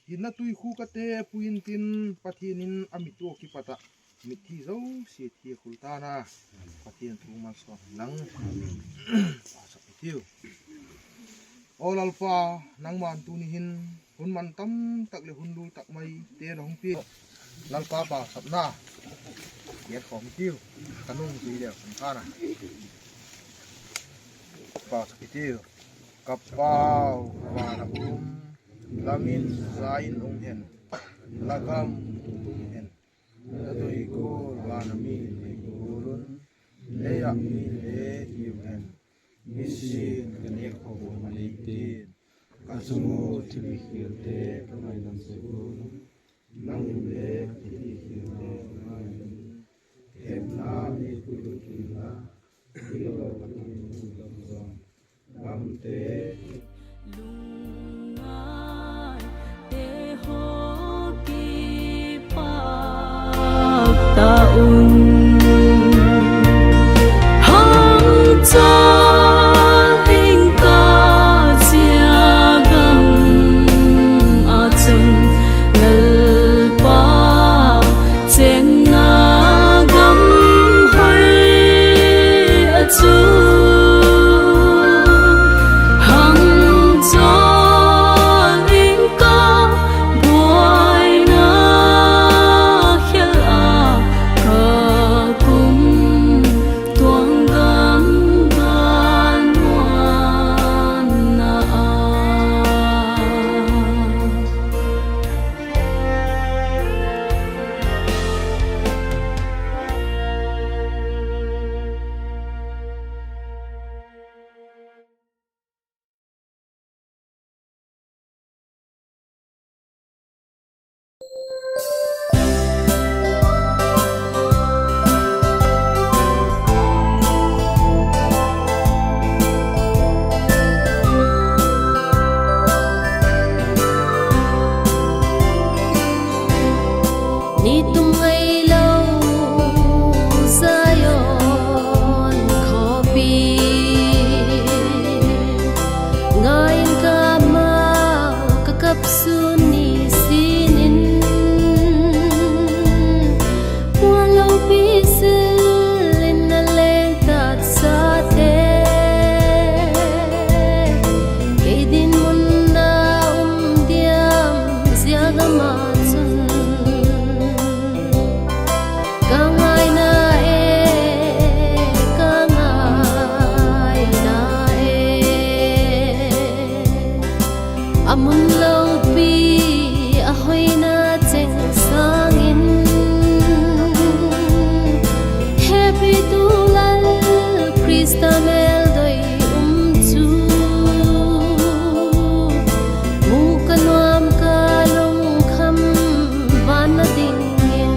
hinna tuikhuk a te pui intin Pathian in a mittuak kipatah mitthi zosia thi a khul tana Pathian thu malsuan lang. Pasak i tiu. Aw Lalpa, nangman tuni hin hun man tamtak le hun lul tak mai te na hong pi. Lalpa pausapna genkhawm i tiu. Ka nung zui leu kan phana. Pausap i tiu. Ka Pau, vana um, lamin za in um hen, la gam tung hen, na doikul vana mi doikul un, leiah mi le hi uh hen. Nisin ka nek khawh uh a leitin ka cung uh thil khialte ka ngaihdam sek un. Nang in le ka thil khialte ka ngai un. Hehna mi kut uh khin la, thil lo ka tung uh lam zong gamte. Lungngaite haw kipak ta un. Hang cawl ing ka zia gam ah cun Lalpa cengna gam hoi a cu hang cawl ing ka buaina khial a ka kum tuang gam van muanna a. Nitum ngei lo Zion khuapi, ngai in ka mau ka kap sun ni sinin, puan lopi sil in na lengtat sate, kei din mun na um diam zia gam ah cun, ka ngaina e, ka ngaina e. A mun lopi a hoina ceng sangin, hehpihtu Lal Khrista meldoi um cu, mu ka nuam ka lungkham van na dingin.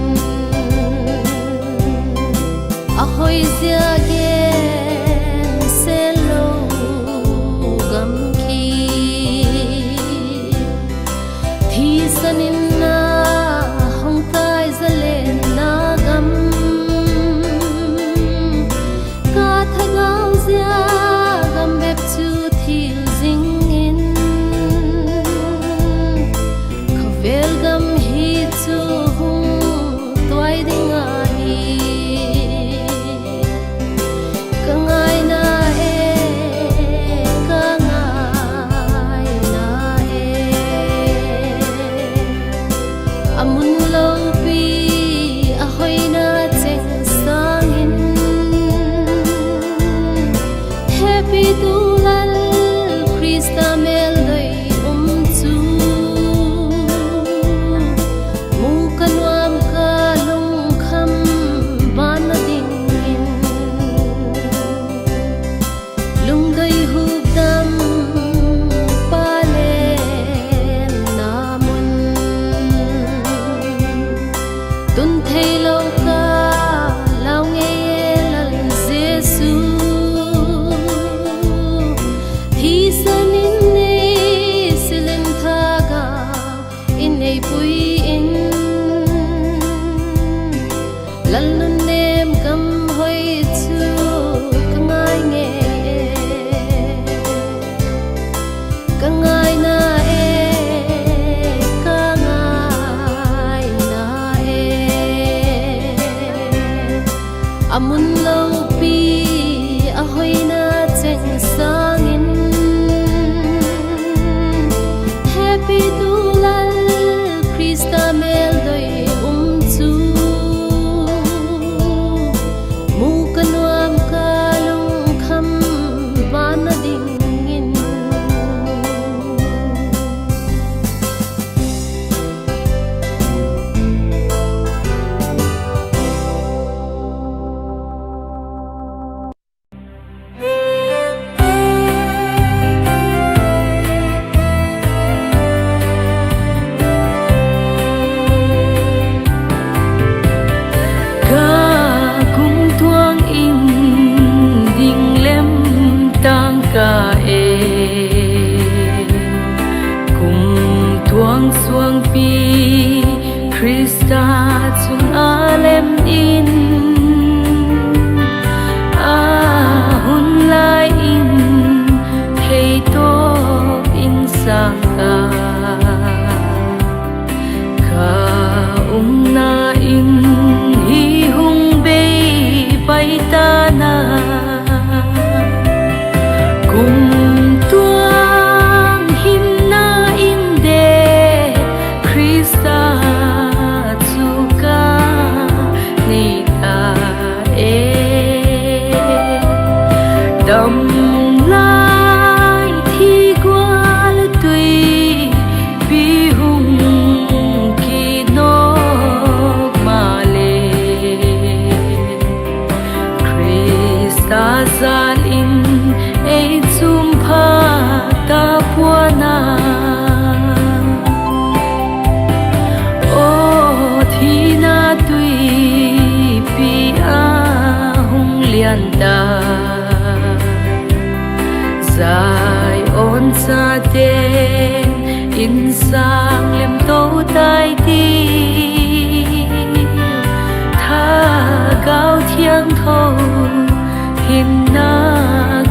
A hoizia gen sel lo gam khi, thisan in na hong kai zalenna gam, Kumtuang hinna in de Khrista cu ka nei ta e. Dam lai thigual tuipi hung kinawk mah le, Khrista zal in ei cumphak ta puana. Aw thina tuipi a hung lianta, Zion chate in sang lemto tai ti. Thagau thiangtho hinna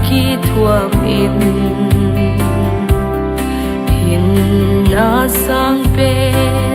kithuam in, hinna sang pen